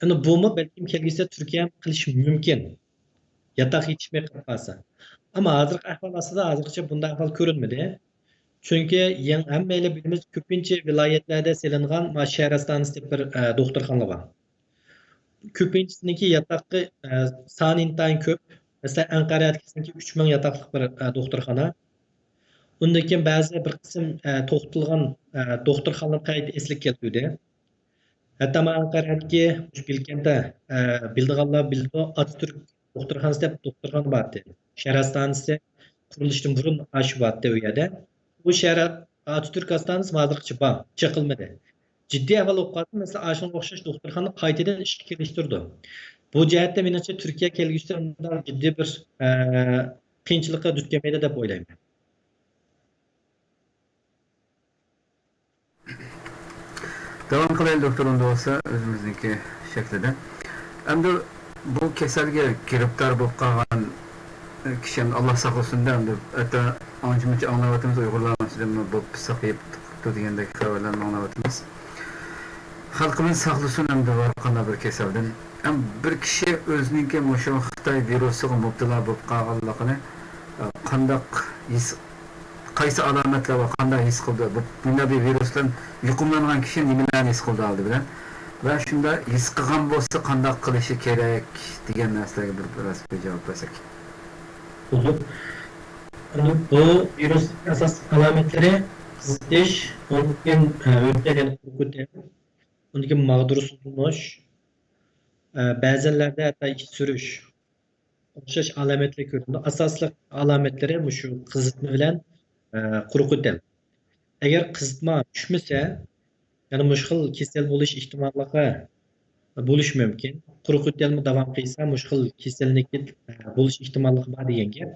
ئەمدى بۇمۇ بەلكىم كەلگۈسىدە تۈركىيە قىلىشى مۇمكىن. ياتاق يېتىشمەي قېلىپ قالسا. ئەمما ھازىرقى ئەھۋال ئاستىدا ھازىرغىچە بۇنداق ئەھۋال كۆرۈنمىدى. چۈنكى يېڭى، ھەممەيلەن بىلىمىز، كۆپىنچە ۋىلايەتلەردە سېلىنغان ما شەھەر ھاستانىسى دەپ بىر، ئە، دوختۇرخانىلار بار. كۆپىنچىسىنىڭكى ياتاققا، ئە، سانى ئىنتايىن كۆپ. مەسىلەن، ئەنقەرەدىكىسىنىڭكى ئۈچ مىڭ ياتاقلىق بىر، ئە، دوختۇرخانا. ئۇندىن كېيىن بەزى بىر قىسىم، ئە، توختىتىلغان، ئە، دوختۇرخانىلار قايتا ئەسلىگە كەلتۈردى. ھەتتا مانا ئەنقەرەدىكى مۇشۇ بىلكەنتتە، ئە، بىلىدىغانلار بىلىدۇ، ئاتاتۈرك دوختۇرخانىسى دەپ دوختۇرخانا بارتى. شەھەر ھاستانىسى قۇرۇلۇشتىن بۇرۇن ئاشۇ بارتى ئۇ يەردە. بۇ شەھەر ئاتاتۈرك ھاستانىسى ھازىرغىچە بار، چېقىلمىدى. جىددىي ئەھۋال بولۇپ قالسا، مەسىلەن، ئاشۇنىڭغا ئوخشاش دوختۇرخانا قايتىدىن ئىشقا كىرىشتۈرىدۇ. بۇ جەھەتتە مېنىڭچە تۈركىيە كەلگۈسىدە ئۇنداق جىددىي بىر، ئە، قىيىنچىلىققا دۇچ كەلمەيدۇ دەپ ئويلايمەن. داۋام قىلايلى، دوكتور، ئۇنداق بولسا ئۆزىمىزنىڭكى شەكلىدە. ئەمدى بۇ كېسەلگە گىرىپتار بولۇپ قالغان كىشى، ئەمدى ئاللا ساقلىسۇن-دە، ئەمدى ھەتتا ئانچە-مۇنچە ئاڭلاۋاتىمىز، ئۇيغۇرلارنىڭ ئىچىدە بۇ پىسسىق يەپ قۇتۇلدى دېگەندەك خەۋەرلەرنى ئاڭلاۋاتىمىز. خەلقىمىز ساقلىسۇن ئەمدى ھەر قانداق بىر كېسەلدىن. ئەم، بىر كىشى ئۆزىنىڭكى مۇشۇ خىتاي ۋىرۇسىغا مۇپتىلا بولۇپ قالغانلىقىنى، ئە، قانداق ھېس، قايسى ئالامەتلەر بار، قانداق ھېس قىلىدۇ؟ بۇ، بۇنداق بىر ۋىرۇس بىلەن يۇقۇملانغان كىشى نېمىلەرنى ھېس قىلىدۇ ئالدى بىلەن؟ ۋە شۇنداق ھېس قىلغان بولسا قانداق قىلىشى كېرەك دېگەن نەرسىلەرگە بىر، بىر، بىر جاۋاب بەرسەك. بولىدۇ. بۇ ۋىرۇسنىڭ ئاساسلىق ئالامەتلىرى قىزىتىش، ئۇندىن كېيىن، ئە، ئۆپكە يەنە قورقۇتۇش، ئۇندىن كېيىن ماغدۇرسىزلىنىش، ئە، بەزىلەردە ھەتتا ئىچ سۈرۈش، ئوخشاش ئالامەتلەر كۆرۈنىدۇ. ئاساسلىق ئالامەتلىرى مۇشۇ قىزىتما بىلەن، ئە، قورقۇتۇش. ئەگەر قىزىتما چۈشمىسە، يەنە مۇشۇ خىل كېسەل بولۇش ئېھتىماللىقى بولۇشى مۇمكىن. قورقۇتۇشمۇ داۋام قىلسا، مۇشۇ خىل كېسەللىك، ئە، بولۇش ئېھتىماللىقى بار دېگەن گەپ.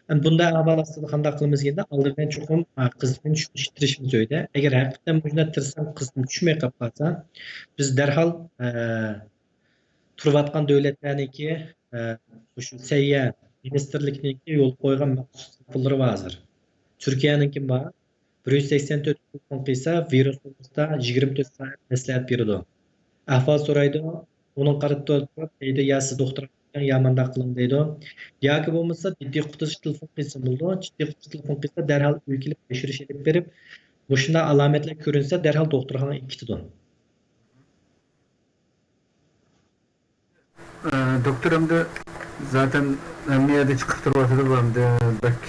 ئەمدى بۇنداق ئەھۋال ئاستىدا قانداق قىلىمىز دېگەندە، ئالدى بىلەن چوقۇم، ئە، قىزىتمىنى چۈشۈرۈشكە تىرىشىمىز ئۆيدە. ئەگەر ھەقىقەتەن مۇشۇنداق تىرىشسام قىزىتما چۈشمەي قېلىپ قالسا، بىز دەرھال، ئە، تۇرۇۋاتقان دۆلەتلەرنىڭكى، ئە، مۇشۇ سەھىيە مىنىستىرلىكىنىڭكى يولغا قويغان مەخسۇس تېلېفونلىرى بار ھازىر. تۈركىيەنىڭكى بار. بىر يۈز سەكسەن تۆت تېلېفون قىلسا، ۋىرۇس توغرىسىدا يىگىرمە تۆت سائەت مەسلىھەت بېرىدۇ. ئەھۋال سورايدۇ. ئۇنىڭ قارىتىپ تۇرۇپ دەيدۇ، يا سىز دوختۇرخانىغا كېلىڭ، يا مانداق قىلىڭ دەيدۇ. ياكى بولمىسا جىددىي قۇتۇلۇش تېلېفون قىلسا بولىدۇ. جىددىي قۇتۇلۇش تېلېفون قىلسا دەرھال ئۆيگە كېلىپ تەكشۈرۈش ئېلىپ بېرىپ، مۇشۇنداق ئالامەتلەر كۆرۈنسە دەرھال دوختۇرخانىغا ئېلىپ كېتىدۇ. ئە، دوكتور ئەمدى زاتەن ھەممە يەردە چىقىپ تۇرۇۋاتىدۇ، بۇ ئەمدى بەك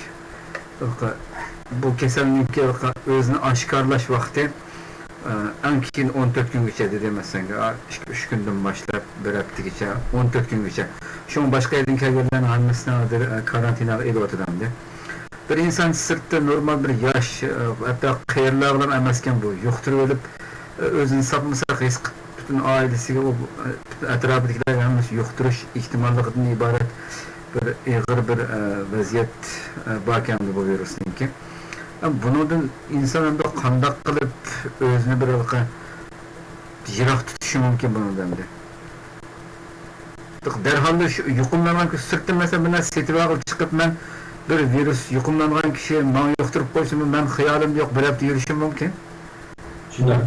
بۇ كېسەلنىڭكى ئۆزىنى ئاشكارىلاش ۋاقتى، ئە، ئەڭ كېيىن ئون تۆت كۈنگىچە دېدى، مەسىلەن، ئىككى، ئۈچ كۈندىن باشلاپ بىر ھەپتىگىچە، ئون تۆت كۈنگىچە. شۇڭا باشقا يەردىن كەلگەنلەرنىڭ ھەممىسىنى ھازىر، ئە، كارانتىناغا ئېلىۋاتىدۇ ئەمدى. بىر ئىنسان سىرتتا نورمال بىر ياش، ئە، ھەتتا قېرىلارغىلا ئەمەسكەن بۇ، يۇقتۇرۇۋېلىپ، ئە، ئۆزىنى ساپمۇ ساق ھېس قىلىپ، پۈتۈن ئائىلىسىگە، ئۇ، پۈتۈن ئەتراپىدىكىلەرگە ھەممىسى يۇقتۇرۇش ئېھتىماللىقىدىن ئىبارەت بىر ئېغىر بىر، ئە، ۋەزىيەت، ئە، باركەن بۇ ۋىرۇسنىڭكى. ئە، بۇنىڭدىن ئىنسان ئەمدى قانداق قىلىپ ئۆزىنى بىر ھېلىقى يىراق تۇتۇشى مۇمكىن بۇنىڭدىن ئەمدى؟ دەرھاللا شۇ يۇقۇملانغان كىشى سىرتتىن، مەسىلەن، بىر نەرسە سېتىۋالغىلى چىقىپ، مەن بىر ۋىرۇس يۇقۇملانغان كىشى ماڭا يۇقتۇرۇپ قويسىمۇ، مەن خىيالىمدا يوق بىر ھەپتە يۈرۈشۈم مۇمكىن. شۇنداق.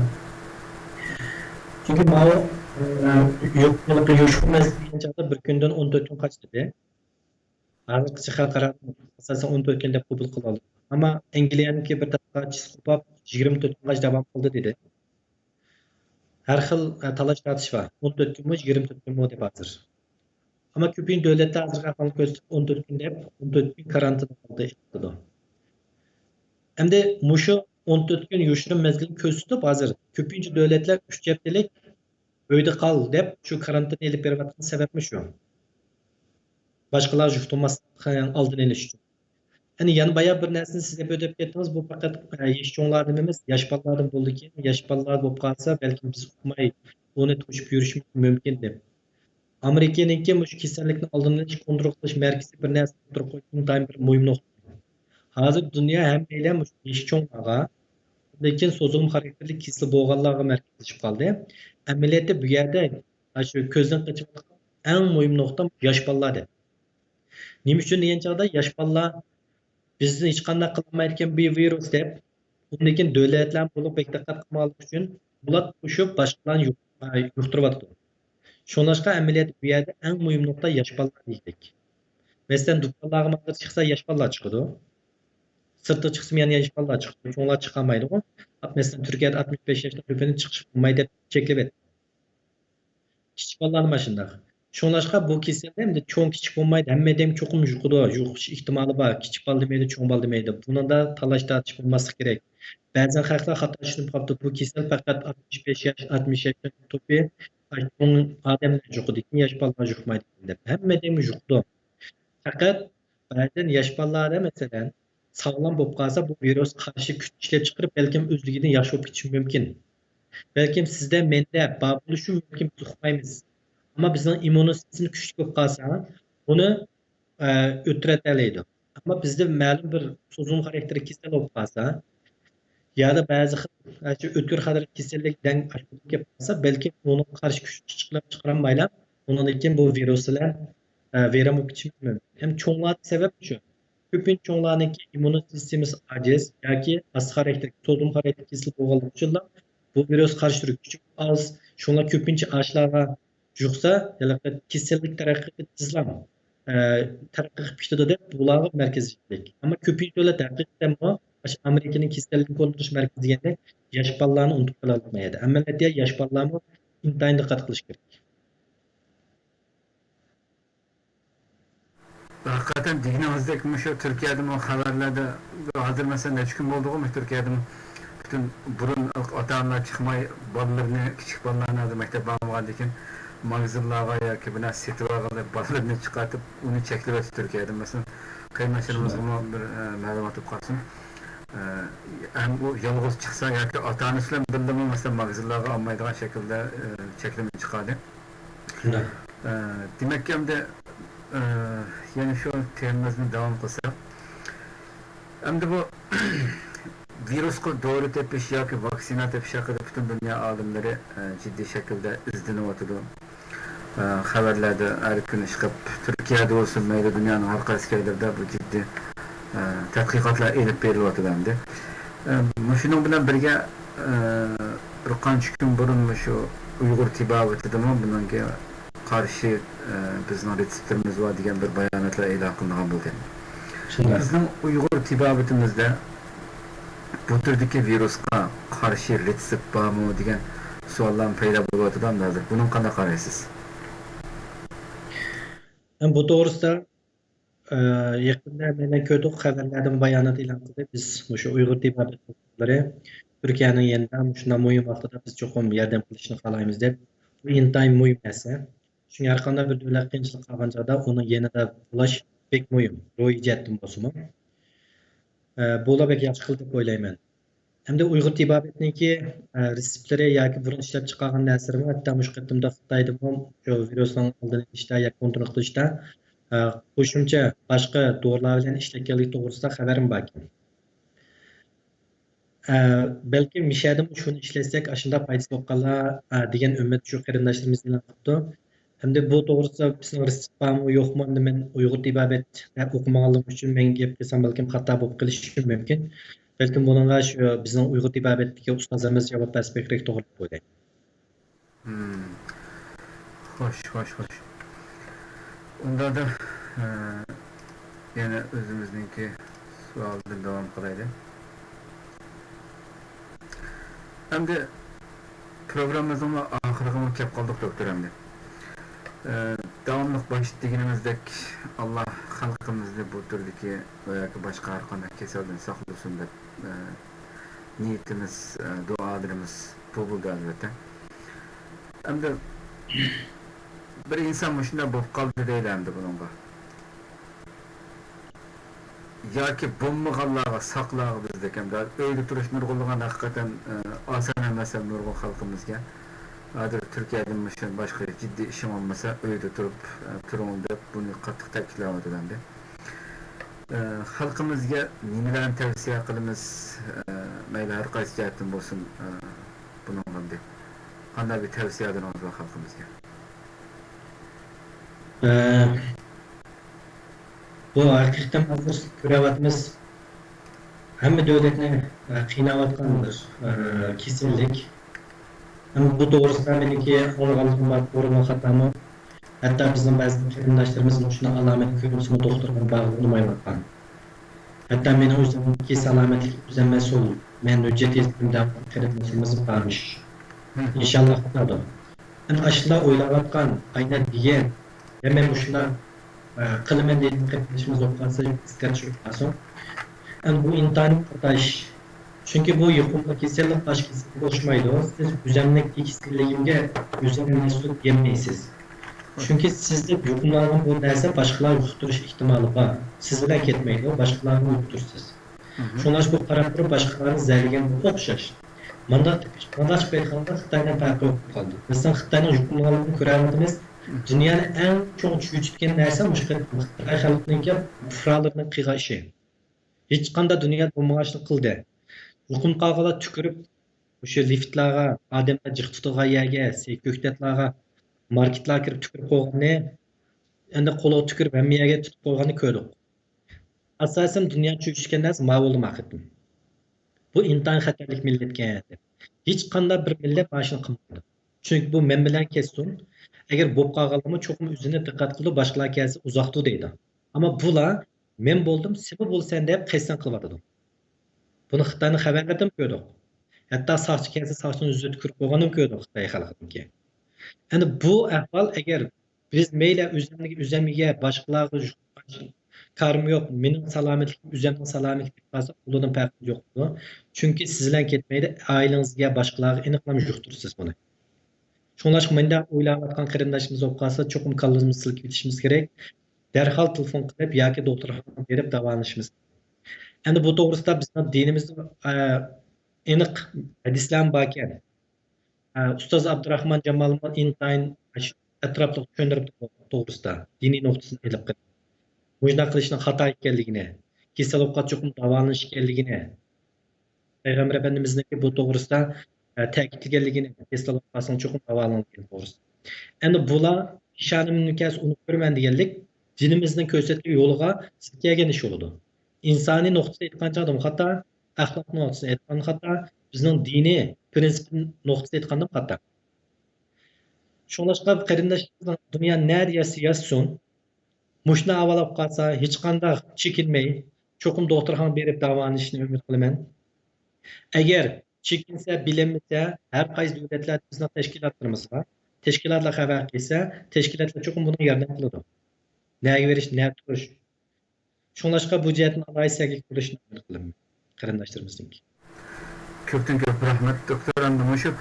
چۈنكى ماۋۇ، ئە، يۇقۇملۇققا يۇقۇم مەزگىلى دېگەن چاغدا بىر كۈندىن ئون تۆت كۈن قاچتى. ھازىرغىچە خەلقئارا ئاساسەن ئون تۆت كۈن دەپ قوبۇل قىلىۋالدۇق. ئەمما ئەنگلىيەنىڭكى بىر تەتقىقاتچىسى قوپاپ يىگىرمە تۆت كۈنگىچە داۋام قىلدى دېدى. ھەر خىل، ئە، تالاش تارتىش بار. ئون تۆت كۈنمۇ، يىگىرمە تۆت كۈنمۇ دەپ ھازىر. ئەمما كۆپىنچە دۆلەتلەر ھازىرقى ئەھۋالنى كۆرسىتىپ، ئون تۆت كۈن دەپ، ئون تۆت كۈن كارانتىندا قالدى، ئېيتىلىدۇ. ئەمدى مۇشۇ ئون تۆت كۈن يوشۇرۇن مەزگىلنى كۆرسىتىپ، ھازىر كۆپىنچە دۆلەتلەر ئۈچ ھەپتىلىك ئۆيدە قال دەپ، شۇ كارانتىننى ئېلىپ بېرىۋاتقان سەۋەبمۇ شۇ. باشقىلار يۇقتۇرماسلىقنىڭ ئالدىنى ئېلىش ئۈچۈن. يەنە، يەنە بايا بىر نەرسىنى سىز دەپ ئۆتۈپ كەتتىڭىز، بۇ پەقەت، ئە، يېشى چوڭلاردىن ئەمەس، ياش بالىلاردىن بولىدىكەن، ياش بالىلار بولۇپ قالسا، بەلكىم بىز ئۇقماي، ئۇنى توشۇپ يۈرۈشىمىز مۇمكىن دەپ. ئامېرىكىنىڭكى مۇشۇ كېسەللىكنى ئالدىنى ئېلىش، كونترول قىلىش مەركىزى بىر نەرسە ئوتتۇرىغا قويۇپ، ئىنتايىن بىر مۇھىم نۇقتا. ھازىر دۇنيا ھەممەيلەن مۇشۇ يېشى چوڭلارغا، لېكىن سوزۇلما خاراكتېرلىك كېسىلى بولغانلارغا مەركەزلىشىپ قالدى. ئەمەلىيەتتە بۇ يەردە، ئاشۇ كۆزدىن قېچىۋاتقان ئەڭ مۇھىم نۇقتا ياش بالىلار دەپ. نېمە ئۈچۈن دېگەن چاغدا ياش بالىلار بىزنى ھېچقانداق قىلالمايدىكەن بۇ ۋىرۇس دەپ، ئۇندىن كېيىن دۆلەتلەر بولۇپ بەك دىققەت قىلمىغانلىقى ئۈچۈن بۇلار توشۇپ باشقىلارنى يۇق-، ئە، يۇقتۇرۇۋاتىدۇ. شۇڭلاشقا ئەمەلىيەتتە بۇ يەردە ئەڭ مۇھىم نۇقتا ياش بالىلار دېگۈدەك. مەسىلەن، دۇكانلارغا ھازىر چىقسا ياش بالىلار چىقىدۇ. سىرتقا چىقسىمۇ يەنە ياش بالىلار چىقىدۇ. چوڭلار چىقالمايدىغۇ. مەسىلەن، تۈركىيەدە ئاتمىش بەش ياشتىن تۆۋەن چىقىش بولمايدۇ دەپ چەكلىۋەتتى. كىچىك بالىلارنىمۇ شۇنداق. شۇڭلاشقا بۇ كېسەلدە ئەمدى چوڭ كىچىك بولمايدۇ، ھەممە ئادەم چوقۇم يۇقىدۇ، يۇقۇش ئېھتىمالى بار. كىچىك بالا دېمەيدۇ، چوڭ بالا دېمەيدۇ. بۇنىڭدا تالاش تارتىش بولماسلىقى كېرەك. بەزەن خەقلەر خاتا چۈشىنىپ قاپتۇ، بۇ كېسەل پەقەت ئاتمىش بەش ياش، ئاتمىش ياشتىن توپى چوڭ ئادەملەر يۇقىدىكەن، ياش بالىلار يۇقمايدىكەن دەپ. ھەممە ئادەم يۇقىدۇ. پەقەت بەزەن ياش بالىلاردا، مەسىلەن، ساغلام بولۇپ قالسا، بۇ ۋىرۇسقا قارشى كۈچ ئىشلەپ چىقىرىپ، بەلكىم ئۆزلۈكىدىن ياخشى بولۇپ كېتىشى مۇمكىن. بەلكىم سىزدە، مەندە بار بولۇشى مۇمكىن، بىز ئۇقمايمىز. ئەمما بىزنىڭ ئىممۇن سىستېمىمىز كۈچلۈك بولۇپ قالسا، بۇنى، ئە، ئۆتتۈرەلەيدۇ. ئەمما بىزدە مەلۇم بىر سوزۇلما خاراكتېرلىك كېسەل بولۇپ قالسا، يا بەزى خىل، ئە، شۇ ئۆتكۈر خاراكتېرلىك كېسەللىك دەڭ ئاشۇ كېلىپ قالسا، بەلكىم ئۇنىڭغا قارشى كۈچ چىقىرىپ چىقىرالمايلا، ئۇنىڭدىن كېيىن بۇ ۋىرۇس بىلەن، ئە، ۋەيران بولۇپ كېتىشى مۇمكىن. ھەم چوڭلاردا سەۋەب شۇ. كۆپىنچە چوڭلارنىڭكى ئىممۇن سىستېمىسى ئاجىز ياكى ئاستا خاراكتېرلىك، سوزۇلما خاراكتېرلىك كېسىلى بولغانلىقى ئۈچۈنلا بۇ ۋىرۇسقا قارشى تۇرۇش كۈچى ئاز. شۇڭلار كۆپىنچە ئاشۇلارغا يۇقسا، ھېلىقى كېسەللىك تەرەققىي قىلىپ تېزلا، ئە، تەرەققىي قىلىپ كېتىدۇ دەپ بۇلارغا مەركەزلىشتى. ئەمما كۆپىنچە دۆلەت ھەقىقەتەنمۇ ئاشۇ ئامېرىكىنىڭ كېسەللىكنى كونترول قىلىش مەركىزى دېگەندەك ياش بالىلارنى ئۇنتۇپ قالالمايدۇ. ئەمەلىيەتتە ياش بالىلارمۇ ئىنتايىن دىققەت قىلىش كېرەك. ھەقىقەتەن دېگىنىڭىزدەك، مۇشۇ تۈركىيەدىمۇ خەۋەرلەردە ھازىر، مەسىلەن، نەچچە كۈن بولدىغۇ، مۇشۇ تۈركىيەدىمۇ پۈتۈن بۇرۇن ئاتا-ئانىلار چىقماي، بالىلىرىنى، كىچىك بالىلارنى ھازىر مەكتەپ بارمىغاندىن كېيىن ماگىزىنلارغا ياكى بىر نەرسە سېتىۋالغىلى بالىلىرىنى چىقارتىپ، ئۇنى چەكلىۋەتتى تۈركىيەدە. مەسىلەن، قېرىنداشلىرىمىزغىمۇ بىر، ئە، مەلۇمات بولۇپ قالسۇن. ئە، ھەم ئۇ يالغۇز چىقسا ياكى ئاتا-ئانىسى بىلەن بىللىمۇ، مەسىلەن، ماگىزىنلارغا ئالمايدىغان شەكىلدە، ئە، چەكلىمە چىقاردى. شۇنداق. ئە، دېمەككى، ئەمدى، ئە، يەنە شۇ تېمىمىزنى داۋام قىلساق، ئەمدى بۇ ۋىرۇسقا دورا تېپىش ياكى ۋاكسىنا تېپىش ھەققىدە پۈتۈن دۇنيا ئالىملىرى، ئە، جىددىي شەكىلدە ئىزدىنىۋاتىدۇ. ئە، خەۋەرلەردە ھەر كۈنى چىقىپ، تۈركىيەدە بولسۇن، مەيلى دۇنيانىڭ ھەر قايسى جايلىرىدا بۇ جىددىي، ئە، تەتقىقاتلار ئېلىپ بېرىلىۋاتىدۇ ئەمدى. ئە، مۇشۇنىڭ بىلەن بىرگە، ئە، بىر قانچە كۈن بۇرۇن مۇشۇ ئۇيغۇر تېبابىتىدىمۇ بۇنىڭغا قارشى، ئە، بىزنىڭ رېتسېپتلىرىمىز بار دېگەن بىر باياناتلار ئېلان قىلىنغان بولدى. شۇنداق. بىزنىڭ ئۇيغۇر تېبابىتىمىزدە بۇ تۈردىكى ۋىرۇسقا قارشى رېتسېپت بارمۇ دېگەن سوئاللارمۇ پەيدا بولۇۋاتىدۇ ھازىر. بۇنىڭغا قانداق قارايسىز؟ ھەم بۇ توغرىسىدا، ئە، يېقىندا مەن كۆردۇق، خەۋەرلەردىمۇ بايانات ئېلان قىلدى. بىز مۇشۇ ئۇيغۇر تېبابەت تۈركىيەنىڭ يېنىدا مۇشۇنداق مۇھىم ۋاقتىدا بىز چوقۇم ياردەم قىلىشنى خالايمىز دەپ. بۇ ئىنتايىن مۇھىم نەرسە. چۈنكى ھەرقانداق بىر دۆلەت قىيىنچىلىققا قالغان چاغدا ئۇنىڭ يېنىدا بولۇش بەك مۇھىم، روھىي جەھەتتىن بولسىمۇ. ئە، بۇلار بەك ياخشى قىلدى دەپ ئويلايمەن. ئەمدى ئۇيغۇر تېبابەتنىڭكى، ئە، رېتسېپلىرى ياكى بۇرۇن ئىشلەپ چىقارغان نەرسىلىرىمۇ، ھەتتا مۇشۇ قېتىمدا خىتايدىمۇ شۇ ۋىرۇسنىڭ ئالدىنى ئېلىشتا ياكى كونترول قىلىشتا، ئە، قوشۇمچە باشقا دورىلار بىلەن ئىشلەتكەنلىكى توغرىسىدا خەۋىرىم باركەن. ئە، بەلكىم مىشەدىمۇ شۇنى ئىشلەتسەك، ئاشۇنداق پايدىسى بولۇپ قالار، ئە، دېگەن ئۈمىد شۇ قېرىنداشلىرىمىز ئېلان قىپتۇ. ئەمدى بۇ توغرىسىدا بىزنىڭ رېتسېپت بارمۇ، يوقمۇ، ئەمدى مەن ئۇيغۇر تېبابەتتە ئوقۇمىغانلىقىم ئۈچۈن مەن گەپ قىلسام، بەلكىم خاتا بولۇپ قېلىشىم مۇمكىن. بەلكىم بۇنىڭغا شۇ بىزنىڭ ئۇيغۇر تېبابەتتىكى ئۇستازلىرىمىز جاۋاب بەرسە بەكرەك توغرا دەپ ئويلايمەن. مم. خوش، خوش، خوش. ئۇندادا، ئە، يەنە ئۆزىمىزنىڭكى سوئالدىن داۋام قىلايلى. ئەمدى پروگراممىمىزنىڭمۇ ئاخىرىغىمۇ كەپ قالدۇق، دوكتور، ئەمدى. ئە، داۋاملىق باشتا دېگىنىمىزدەك، ئاللا خەلقىمىزنى بۇ تۈردىكى ۋە ياكى باشقا ھەر قانداق كېسەلدىن ساقلىسۇن دەپ، ئە، نىيىتىمىز، ئە، دۇئالىرىمىز بۇ بولدى، ئەلۋەتتە. ئەمدى بىر ئىنسان مۇشۇنداق بولۇپ قالدى دەيلى ئەمدى بۇنىڭغا. ياكى بولمىغانلارغا، ساقلارغا بىزدەك ھەمدە ئۆيدە تۇرۇش نۇرغۇنلىغان ھەقىقەتەن، ئە، ئاسان ئەمەس ھەم نۇرغۇن خەلقىمىزگە. ھازىر تۈركىيەدىن مۇشۇ باشقا بىر جىددىي ئىشىڭ بولمىسا، ئۆيدە تۇرۇپ، ئە، تۇرۇڭ دەپ بۇنى قاتتىق تەكىتلەۋاتىدۇ ئەمدى. ئە، خەلقىمىزگە نېمىلەرنى تەۋسىيە قىلىمىز؟ ئە، مەيلى ھەر قايسى جەھەتتىن بولسۇن، ئە، بۇنىڭغا ئەمدى قانداق بىر تەۋسىيەلىرىڭىز بار خەلقىمىزگە؟ ئە، بۇ ھەقىقەتەن ھازىر كۆرۈۋاتىمىز، ھەممە دۆلەتنى، ئە، قىيناۋاتقان بىر، ئە، كېسەللىك. ھەم بۇ توغرىسىدا مېنىڭكى ئاڭلىغانلىقىم بار، توغرىمۇ خاتامۇ. ھەتتا بىزنىڭ بەزى قېرىنداشلىرىمىز مۇشۇنداق ئالامەت كۆرۈنسىمۇ دوختۇرخانىغا بارغىلى ئۇنىمايۋاتقان. ھەتتا مېنىڭ ئۆزۈمنىڭكى سالامەتلىكىم ئۆزۈم مەسئۇل، مەن ھۆججەت يېزىپ بەرگەن قېرىنداشلىرىمىز بارمىش. مم. ئىنشاللا خاتادۇر. ئەنە ئاشۇنداق ئويلاۋاتقان، ئاينەت دېگەن، يا مەن مۇشۇنداق، ئە، قىلىمەن دەيدىغان قېرىندىشىمىز بولۇپ قالسا، ئىسكەر چۈشۈرۈپ قالسۇن. ئەنە بۇ ئىنتايىن خاتا ئىش. چۈنكى بۇ يۇقۇملۇق كېسەللىك باشقا كېسەللىككە ئوخشىمايدۇ. سىز ئۆزەمنىڭ كېسەللىكىمگە ئۆزەمنى مەسئۇل دېيەلمەيسىز. چۈنكى سىزدە يۇقۇملانغان بۇ نەرسە باشقىلارغا يۇقتۇرۇش ئېھتىمالى بار. سىز بىلەن كەتمەيدۇ، باشقىلارغا يۇقتۇرىسىز. مھم. شۇڭلاشقا بۇ قاراپ تۇرۇپ باشقىلارنى زەھەرلىگەنگە ئوخشاش. مانداق، مانداقچە ئېيتقاندا خىتاينىڭ پەرقى يوق بولۇپ قالدى. بىز خىتاينىڭ يۇقۇملانغانلىقىنى كۆرەلمىدىمىز. مھم. دۇنيانى ئەڭ چوڭ چۆچۈتكەن نەرسە مۇشۇ قېتىم خىتاي خەلقىنىڭكى پۇقرالىرىنىڭ قىلغان ئىشى. ھېچقانداق دۇنيادا بولمىغان ئىشنى قىلدى. يۇقۇم قالغانلار تۈكۈرۈپ، مۇشۇ لىفتلارغا، ئادەملەر جىق تۇتىدىغان يەرگە، سەي كۆكتاتلارغا، ماركېتلارغا كىرىپ تۈكۈرۈپ قويغىنى، ئەمدى قولىغا تۈكۈرۈپ ھەممە يەرگە تۇتۇپ قويغىنى كۆردۇق. ئاساسەن دۇنيا چۆچۈشكەن نەرسە ماۋۇ بولدى ما قېتىم. بۇ ئىنتايىن خەتەرلىك مىللەتكەن. ھېچقانداق بىر مىللەت مانا شۇنى قىلمايدۇ. چۈنكى بۇ مەن بىلەن كەتسۇن، ئەگەر بولۇپ قالغانلارمۇ چوقۇم ئۆزىنى دىققەت قىلىدۇ، باشقىلار كەلسە ئۇزاقتۇ دەيدۇ. ئەمما بۇلار، مەن بولدۇم، سېنمۇ بولىسەن دەپ قەستەن قىلىۋاتىدۇ. بۇنى خىتاينىڭ خەۋەرلىرىدىمۇ كۆردۇق. ھەتتا ساقچى كەلسە ساقچىنى يۈزىدە تۈكۈرۈپ قويغىنىمۇ كۆردۇق خىتاي خەلقىنىڭكى. ئەنە بۇ ئەھۋال ئەگەر بىز مەيلى ئۆزۈمگە، ئۆزۈمگە، باشقىلارغا يۇقۇپ قالسۇن، كارىم يوق، مېنىڭ سالامەتلىكىم ئۆزۈمنىڭ سالامەتلىكى دەپ قالسا، ئۇلاردىن پەرقىمىز يوق بولىدۇ. چۈنكى سىز بىلەن كەتمەيدۇ، ئائىلىڭىزگە، باشقىلارغا ئېنىقلام يۇقتۇرىسىز بۇنى. شۇڭلاشقا مۇنداق ئويلاۋاتقان قېرىنداشىمىز بولۇپ قالسا، چوقۇم كاللىمىزنى سىلكىۋېتىشىمىز كېرەك. دەرھال تېلېفون قىلىپ ياكى دوختۇرخانىغا بېرىپ داۋالىنىشىمىز كېرەك. ئەمدى بۇ توغرىسىدا بىزنىڭ دىنىمىزدا، ئە، ئېنىق ھەدىسلەرمۇ باركەن. ئە، ئۇستاز ئابدۇراخمان جامالمۇ ئىنتايىن ئەتراپلىق چۈشەندۈرۈپتۇ بۇ توغرىسىدا، دىنىي نۇقتىسىدىن ئېلىپ قېلىپ. مۇشۇنداق قىلىشنىڭ خاتا ئىكەنلىكىنى، كېسەل بولۇپ قالسا چوقۇم داۋالىنىش ئىكەنلىكىنى، پەيغەمبەر ئەپەندىمىزنىڭكى بۇ توغرىسىدا، ئە، تەكىتلىگەنلىكىنى، كېسەل بولۇپ قالساڭ چوقۇم داۋالان دېگەن توغرىسىدا. ئەمدى بۇلار ئىشانىمنى كەلسە ئۇنى كۆرىمەن دېگەنلىك دىنىمىزنىڭ كۆرسەتكەن يولىغا زىت كەلگەن ئىش بولىدۇ. ئىنسانىي نۇقتىسى ئېيتقان چاغدىمۇ خاتا، ئەخلاق نۇقتىسى ئېيتقان خاتا، بىزنىڭ دىنىي پرىنسىپ نۇقتىسى ئېيتقاندىمۇ خاتا. شۇڭلاشقا قېرىنداشلىرىمىزنىڭ دۇنيا نەدە ياتسا ياتسۇن، مۇشۇنداق ئەھۋال بولۇپ قالسا، ھېچقانداق چېكىنمەي، چوقۇم دوختۇرخانىغا بېرىپ داۋالىنىشىنى ئۈمىد قىلىمەن. ئەگەر چېكىنسە، بىلەلمىسە، ھەر قايسى دۆلەتلەردە بىزنىڭ تەشكىلاتلىرىمىز بار. تەشكىلاتلار خەۋەر قىلسا، تەشكىلاتلار چوقۇم بۇنىڭغا ياردەم قىلىدۇ. نەگە بېرىش، نەدە تۇرۇش. شۇڭلاشقا بۇ جەھەتتىن ئالاھىدە سەگەك بولۇشىنى ئۈمىد قىلىمەن قېرىنداشلىرىمىزنىڭكى. كۆپتىن كۆپ رەھمەت، دوكتور. ئەمدى مۇشۇ،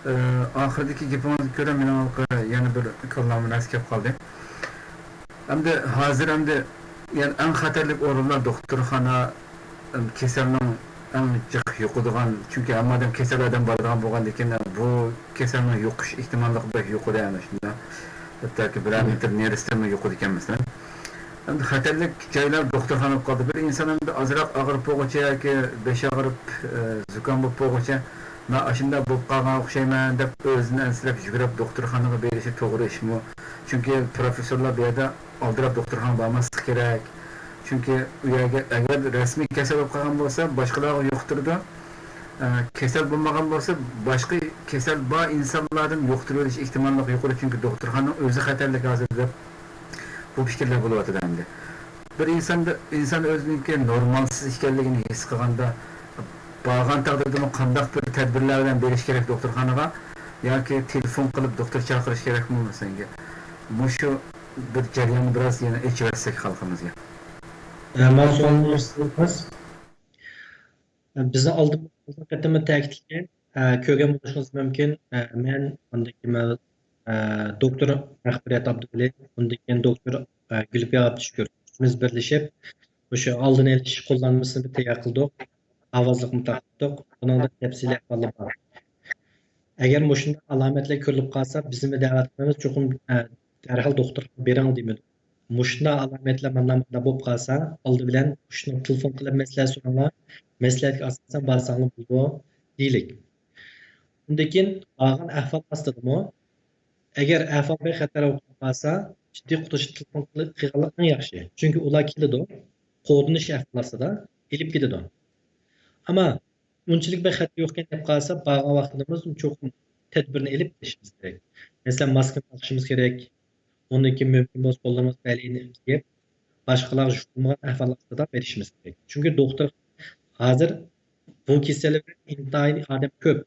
ئە، ئاخىرىدىكى گېپىڭىزنى كۆرۈپ، مېنىڭ ھېلىقى يەنە بىر كاللامغا نەرسە كېلىپ قالدى. ئەمدى ھازىر ئەمدى، يەنى ئەڭ خەتەرلىك ئورۇنلار دوختۇرخانا، ئەم، كېسەلنىڭ ئەڭ جىق يۇقىدىغان، چۈنكى ھەممە ئادەم كېسەل ئادەم بارىدىغان بولغاندىكىن، بۇ كېسەلنىڭ يۇقۇش ئېھتىماللىقى بەك يۇقىرى ئەمەس شۇنداق. ھەتتاكى بىرەر مېتىر نېرىسىدىنمۇ يۇقىدىكەن مەسىلەن. ئەمدى خەتەرلىك جايلار دوختۇرخانا بولۇپ قالدى. بىر ئىنسان ئەمدى ئازراق ئاغرىپ بولغۇچە ياكى بېشى ئاغرىپ، ئە، زۇكام بولۇپ بولغۇچە، مەن ئاشۇنداق بولۇپ قالغان ئوخشايمەن دەپ ئۆزىنى ئەنسىرەپ يۈگۈرۈپ دوختۇرخانىغا بېرىشى توغرا ئىشمۇ؟ چۈنكى پروفېسسورلار بۇ يەردە ئالدىراپ دوختۇرخانىغا بارماسلىق كېرەك. چۈنكى ئۇ يەرگە ئەگەر رەسمىي كېسەل بولۇپ قالغان بولسا، باشقىلارغا يۇقتۇرىدۇ. ئە، كېسەل بولمىغان بولسا، باشقا كېسەل بار ئىنسانلاردىن يۇقتۇرۇۋېلىش ئېھتىماللىقى يۇقىرى، چۈنكى دوختۇرخانىنىڭ ئۆزى خەتەرلىك ھازىر دەپ بۇ پىكىرلەر بولۇۋاتىدۇ ئەمدى. بىر ئىنساندا، ئىنسان ئۆزىنىڭكى نورمالسىز ئىكەنلىكىنى ھېس قىلغاندا، بارغان تەقدىردىمۇ قانداق بىر تەدبىرلەر بىلەن بېرىش كېرەك دوختۇرخانىغا ياكى تېلېفون قىلىپ دوختۇر چاقىرىش كېرەكمۇ مەسىلەنگە؟ مۇشۇ بىر جەرياننى بىراز يەنە ئېچىۋەتسەك خەلقىمىزگە. ئە، مانا سوئالنى بىزنىڭ ئالدىن، ئالدىنقى قېتىمدا تەكىتلىگەن، ئە، كۆرگەن بولۇشىڭىز مۇمكىن. ئە، مەن، ئاندىن كېيىن مەن، ئە، دوكتور رەخبىرىيەت ئابدۇۋەلى، ئۇندىن كېيىن دوكتور، ئە، گۈلپىيا ئابدۇشۈكۈر. ئۈچىمىز بىرلىشىپ، مۇشۇ ئالدىنى ئېلىش قوللانمىسىنى بىر تەييار قىلدۇق. ئاۋازلىقمۇ تارقاتتۇق. بۇنىڭدا تەپسىلىي ئەھۋاللار بار. ئەگەر مۇشۇنداق ئالامەتلەر كۆرۈلۈپ قالسا، بىزمۇ دەۋەت قىلىمىز، چوقۇم، ئە، دەرھال دوختۇرغا بېرىڭ دېمىدۇق. مۇشۇنداق ئالامەتلەر مانداق مانداق بولۇپ قالسا، ئالدى بىلەن مۇشۇنى تېلېفون قىلىپ مەسلىھەت سوراڭلار، مەسلىھەتكە ئاساسەن بارساڭلار بولىدۇ دېيىلىك. ئۇندىن كېيىن بارغان ئەھۋال ئاستىدىمۇ، ئەگەر ئەھۋال بەك خەتەر بولۇپ قالسا، جىددىي قۇتقۇزۇش تېلېفون قىلىپ قىلغانلىق ئەڭ ياخشى. چۈنكى ئۇلار كېلىدۇ، قوغدىنىش ئەھۋال ئاستىدا ئېلىپ كېتىدۇ. ئەمما ئۇنچىلىك بەك خەتەر يوقكەن دەپ قالسا، بارغان ۋاقتىمىز چوقۇم تەدبىرنى ئېلىپ بېرىشىمىز كېرەك. مەسىلەن، ماسكىنى تاقىشىمىز كېرەك. ئۇندىن كېيىن مۇمكىن بولسا قوللىرىمىزغا بەلىنى كىيىپ، باشقىلارغا يۇقتۇرمىغان ئەھۋال ئاستىدا بېرىشىمىز كېرەك. چۈنكى دوختۇر ھازىر بۇ كېسەل بىلەن ئىنتايىن ئادەم كۆپ.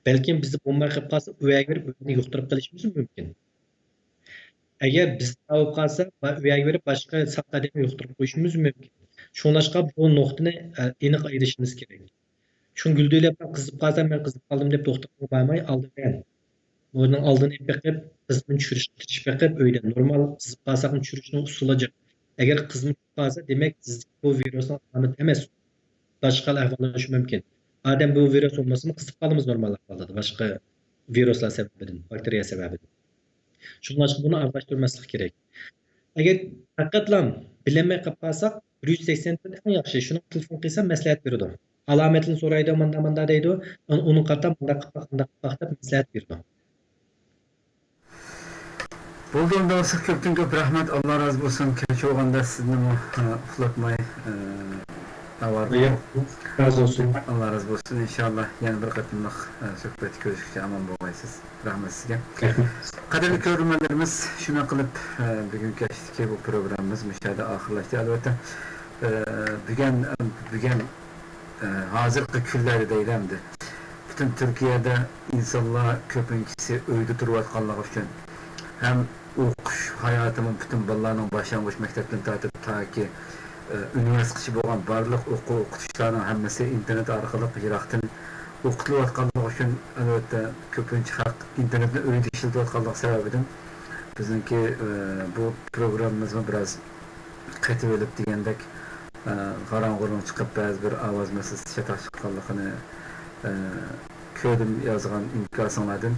بەلكىم بىزدە بولماي قېلىپ قالسا، ئۆيگە بېرىپ ئۆيدە يۇقتۇرۇپ قېلىشىمىز مۇمكىن. ئەگەر بىزدە بولۇپ قالسا، ئۆيگە بېرىپ باشقا ساق ئادەمگە يۇقتۇرۇپ قويۇشىمىز مۇمكىن. شۇڭلاشقا بۇ نۇقتىنى، ئە، ئېنىق ئايرىشىمىز كېرەك. شۇ گۈلدۈيلەپ قىزىپ قالسا، مەن قىزىپ قالدىم دەپ دوختۇرغا بارماي، ئالدى بىلەن ئۇنىڭ ئالدىنى ئېلىپ بېقىپ، قىزىپمۇ چۈشۈرۈشكە تىرىشىپ بېقىپ، ئۆيدە نورمال قىزىپ قالساقمۇ چۈشۈرۈشنىڭ ئۇسۇلى جىق. ئەگەر قىزىپ قالسا، دېمەك، سىزدىكى بۇ ۋىرۇسنىڭ ئالامىتى ئەمەس. باشقا خىل ئەھۋاللىشىشى مۇمكىن. ئادەم بۇ ۋىرۇس بولمىسىمۇ قىزىپ قالىمىز نورمال ئەھۋالدا، باشقا ۋىرۇسلار سەۋەبىدىن، باكتېرىيە سەۋەبىدىن. شۇڭلاشقا بۇنى ئارىلاشتۇرماسلىق كېرەك. ئەگەر پەقەتلا بىلەلمەي قېلىپ قالساق، بىر يۈز سەكسەن تۆت ئەڭ ياخشى. شۇنىڭغا تېلېفون قىلسا مەسلىھەت بېرىدۇ. ئالامەتنى سورايدۇ، ماندا ماندا دەيدۇ. ئۇنى قارىتا مانداق قىلىپ باق، ئانداق قىلىپ باق دەپ مەسلىھەت بېرىدۇ. بولدى، ئۇنداق بولسا كۆپتىن كۆپ رەھمەت، ئاللا رازى بولسۇن. كەچ بولغاندا سىزنىمۇ، ئە، ئۇخلاتماي، ئە، ئاۋارە. ياق، رازى بولسۇن. ئاللا رازى بولسۇن. ئىنشاللا يەنە بىر قېتىملىق، ئە، سۆھبەتتە كۆرۈشكۈچە ئامان بولغايسىز. رەھمەت سىزگە. رەھمەت. قەدىرلىك كۆرۈرمەنلىرىمىز، شۇنىڭ قىلىپ، ئە، بۈگۈنكى كەچتىكى بۇ پروگراممىمىز مۇشۇ يەردە ئاخىرلاشتى. ئەلۋەتتە، ئە، بۈگۈن، بۈگۈن، ئە، ھازىرقى كۈنلەردە دەيلى ئەمدى. پۈتۈن تۈركىيەدە ئىنسانلار كۆپىنچىسى ئۆيدە تۇرۇۋاتقانلىقى ئۈچۈن ھەم ئوقۇش ھاياتىمۇ پۈتۈن بالىلارنىڭ باشلانغۇچ مەكتەپتىن تارتىپ تاكى، ئە، ئۇنىۋېرسىتېتقىچە بولغان بارلىق ئوقۇ-، ئوقۇتۇشلارنىڭ ھەممىسى ئىنتېرنېت ئارقىلىق يىراقتىن ئوقۇتۇلۇۋاتقانلىقى ئۈچۈن، ئەلۋەتتە، كۆپىنچە خەق ئىنتېرنېتنى ئۆيدە ئىشلىتىۋاتقانلىقى سەۋەبىدىن بىزنىڭكى، ئە، بۇ پروگراممىمىزمۇ بىراز قېتىۋېلىپ دېگەندەك، ئە، غاراڭغۇلۇڭ چىقىپ، بەزى بىر ئاۋاز مەسىلىسى چاتاق چىققانلىقىنى، ئە، كۆردۈم يازغان ئىنكاسىڭلاردىن.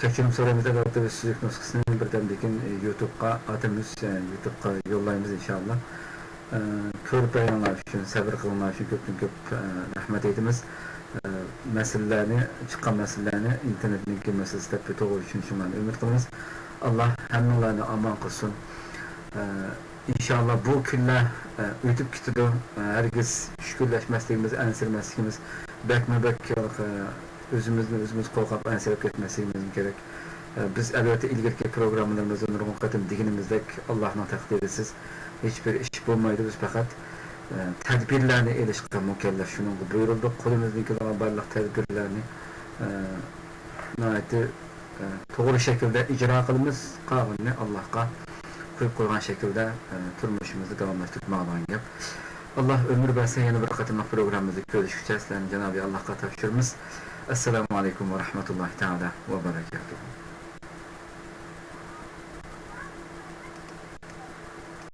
كەچۈرۈم سورايمىز، ئەلۋەتتە، بىز سۈزۈك نۇسخىسىنى بىردەمدىن كېيىن يۇتۇبقا ئاتىمىز، ئە، يۇتۇبقا يوللايمىز ئىنشاللا. ئە، كۆرۈپ بەرگەنلەر ئۈچۈن، سەۋر قىلغانلار ئۈچۈن كۆپتىن كۆپ، ئە، رەھمەت ئېيتىمىز. ئە، مەسىلىلەرنى، چىققان مەسىلىلەرنى ئىنتېرنېتنىڭكى مەسىلىسى دەپ توغرا چۈشىنىشىڭلارنى ئۈمىد قىلىمىز. ئاللا ھەممىڭلارنى ئامان قىلسۇن. ئە، ئىنشاللا بۇ كۈنلەر، ئە، ئۆتۈپ كېتىدۇ. ئە، ھەرگىز چۈشكۈنلەشمەسلىكىمىز، ئەنسىرىمەسلىكىمىز، بەكمۇ بەك، ئە، ئۆزىمىزنى ئۆزىمىز قورقاپ ئەنسىرەپ كەتمەسلىكىمىز كېرەك. ئە، بىز ئەلۋەتتە ئىلگىرىكى پروگراممىلىرىمىزدا نۇرغۇن قېتىم دېگىنىمىزدەك، ئاللانىڭ تەقدىرىسىز ھېچبىر ئىش بولمايدۇ. بىز پەقەت، ئە، تەدبىرلەرنى ئېلىشقا مۇكەللەپ، شۇنىڭغا بۇيرۇلدۇق. قولىمىزدىن كېلىدىغان بارلىق تەدبىرلەرنى، ئە، ناھايىتى، ئە، توغرا شەكىلدە ئىجرا قىلىمىز. قالغىنىنى ئاللاھقا قويۇپ قويغان شەكىلدە، ئە، تۇرمۇشىمىزنى داۋاملاشتۇرۇپ ماڭىدىغان گەپ. ئاللا ئۆمۈر بەرسە، يەنە بىر قېتىملىق پروگراممىمىزدا كۆرۈشكۈچە سىلەرنى جانابى ئاللاھقا تاپشۇرىمىز. ئەسسالامۇ ئەلەيكۇم ۋە رەھمەتۇللاھى تەئالا ۋە بەرەكاتۇھۇ.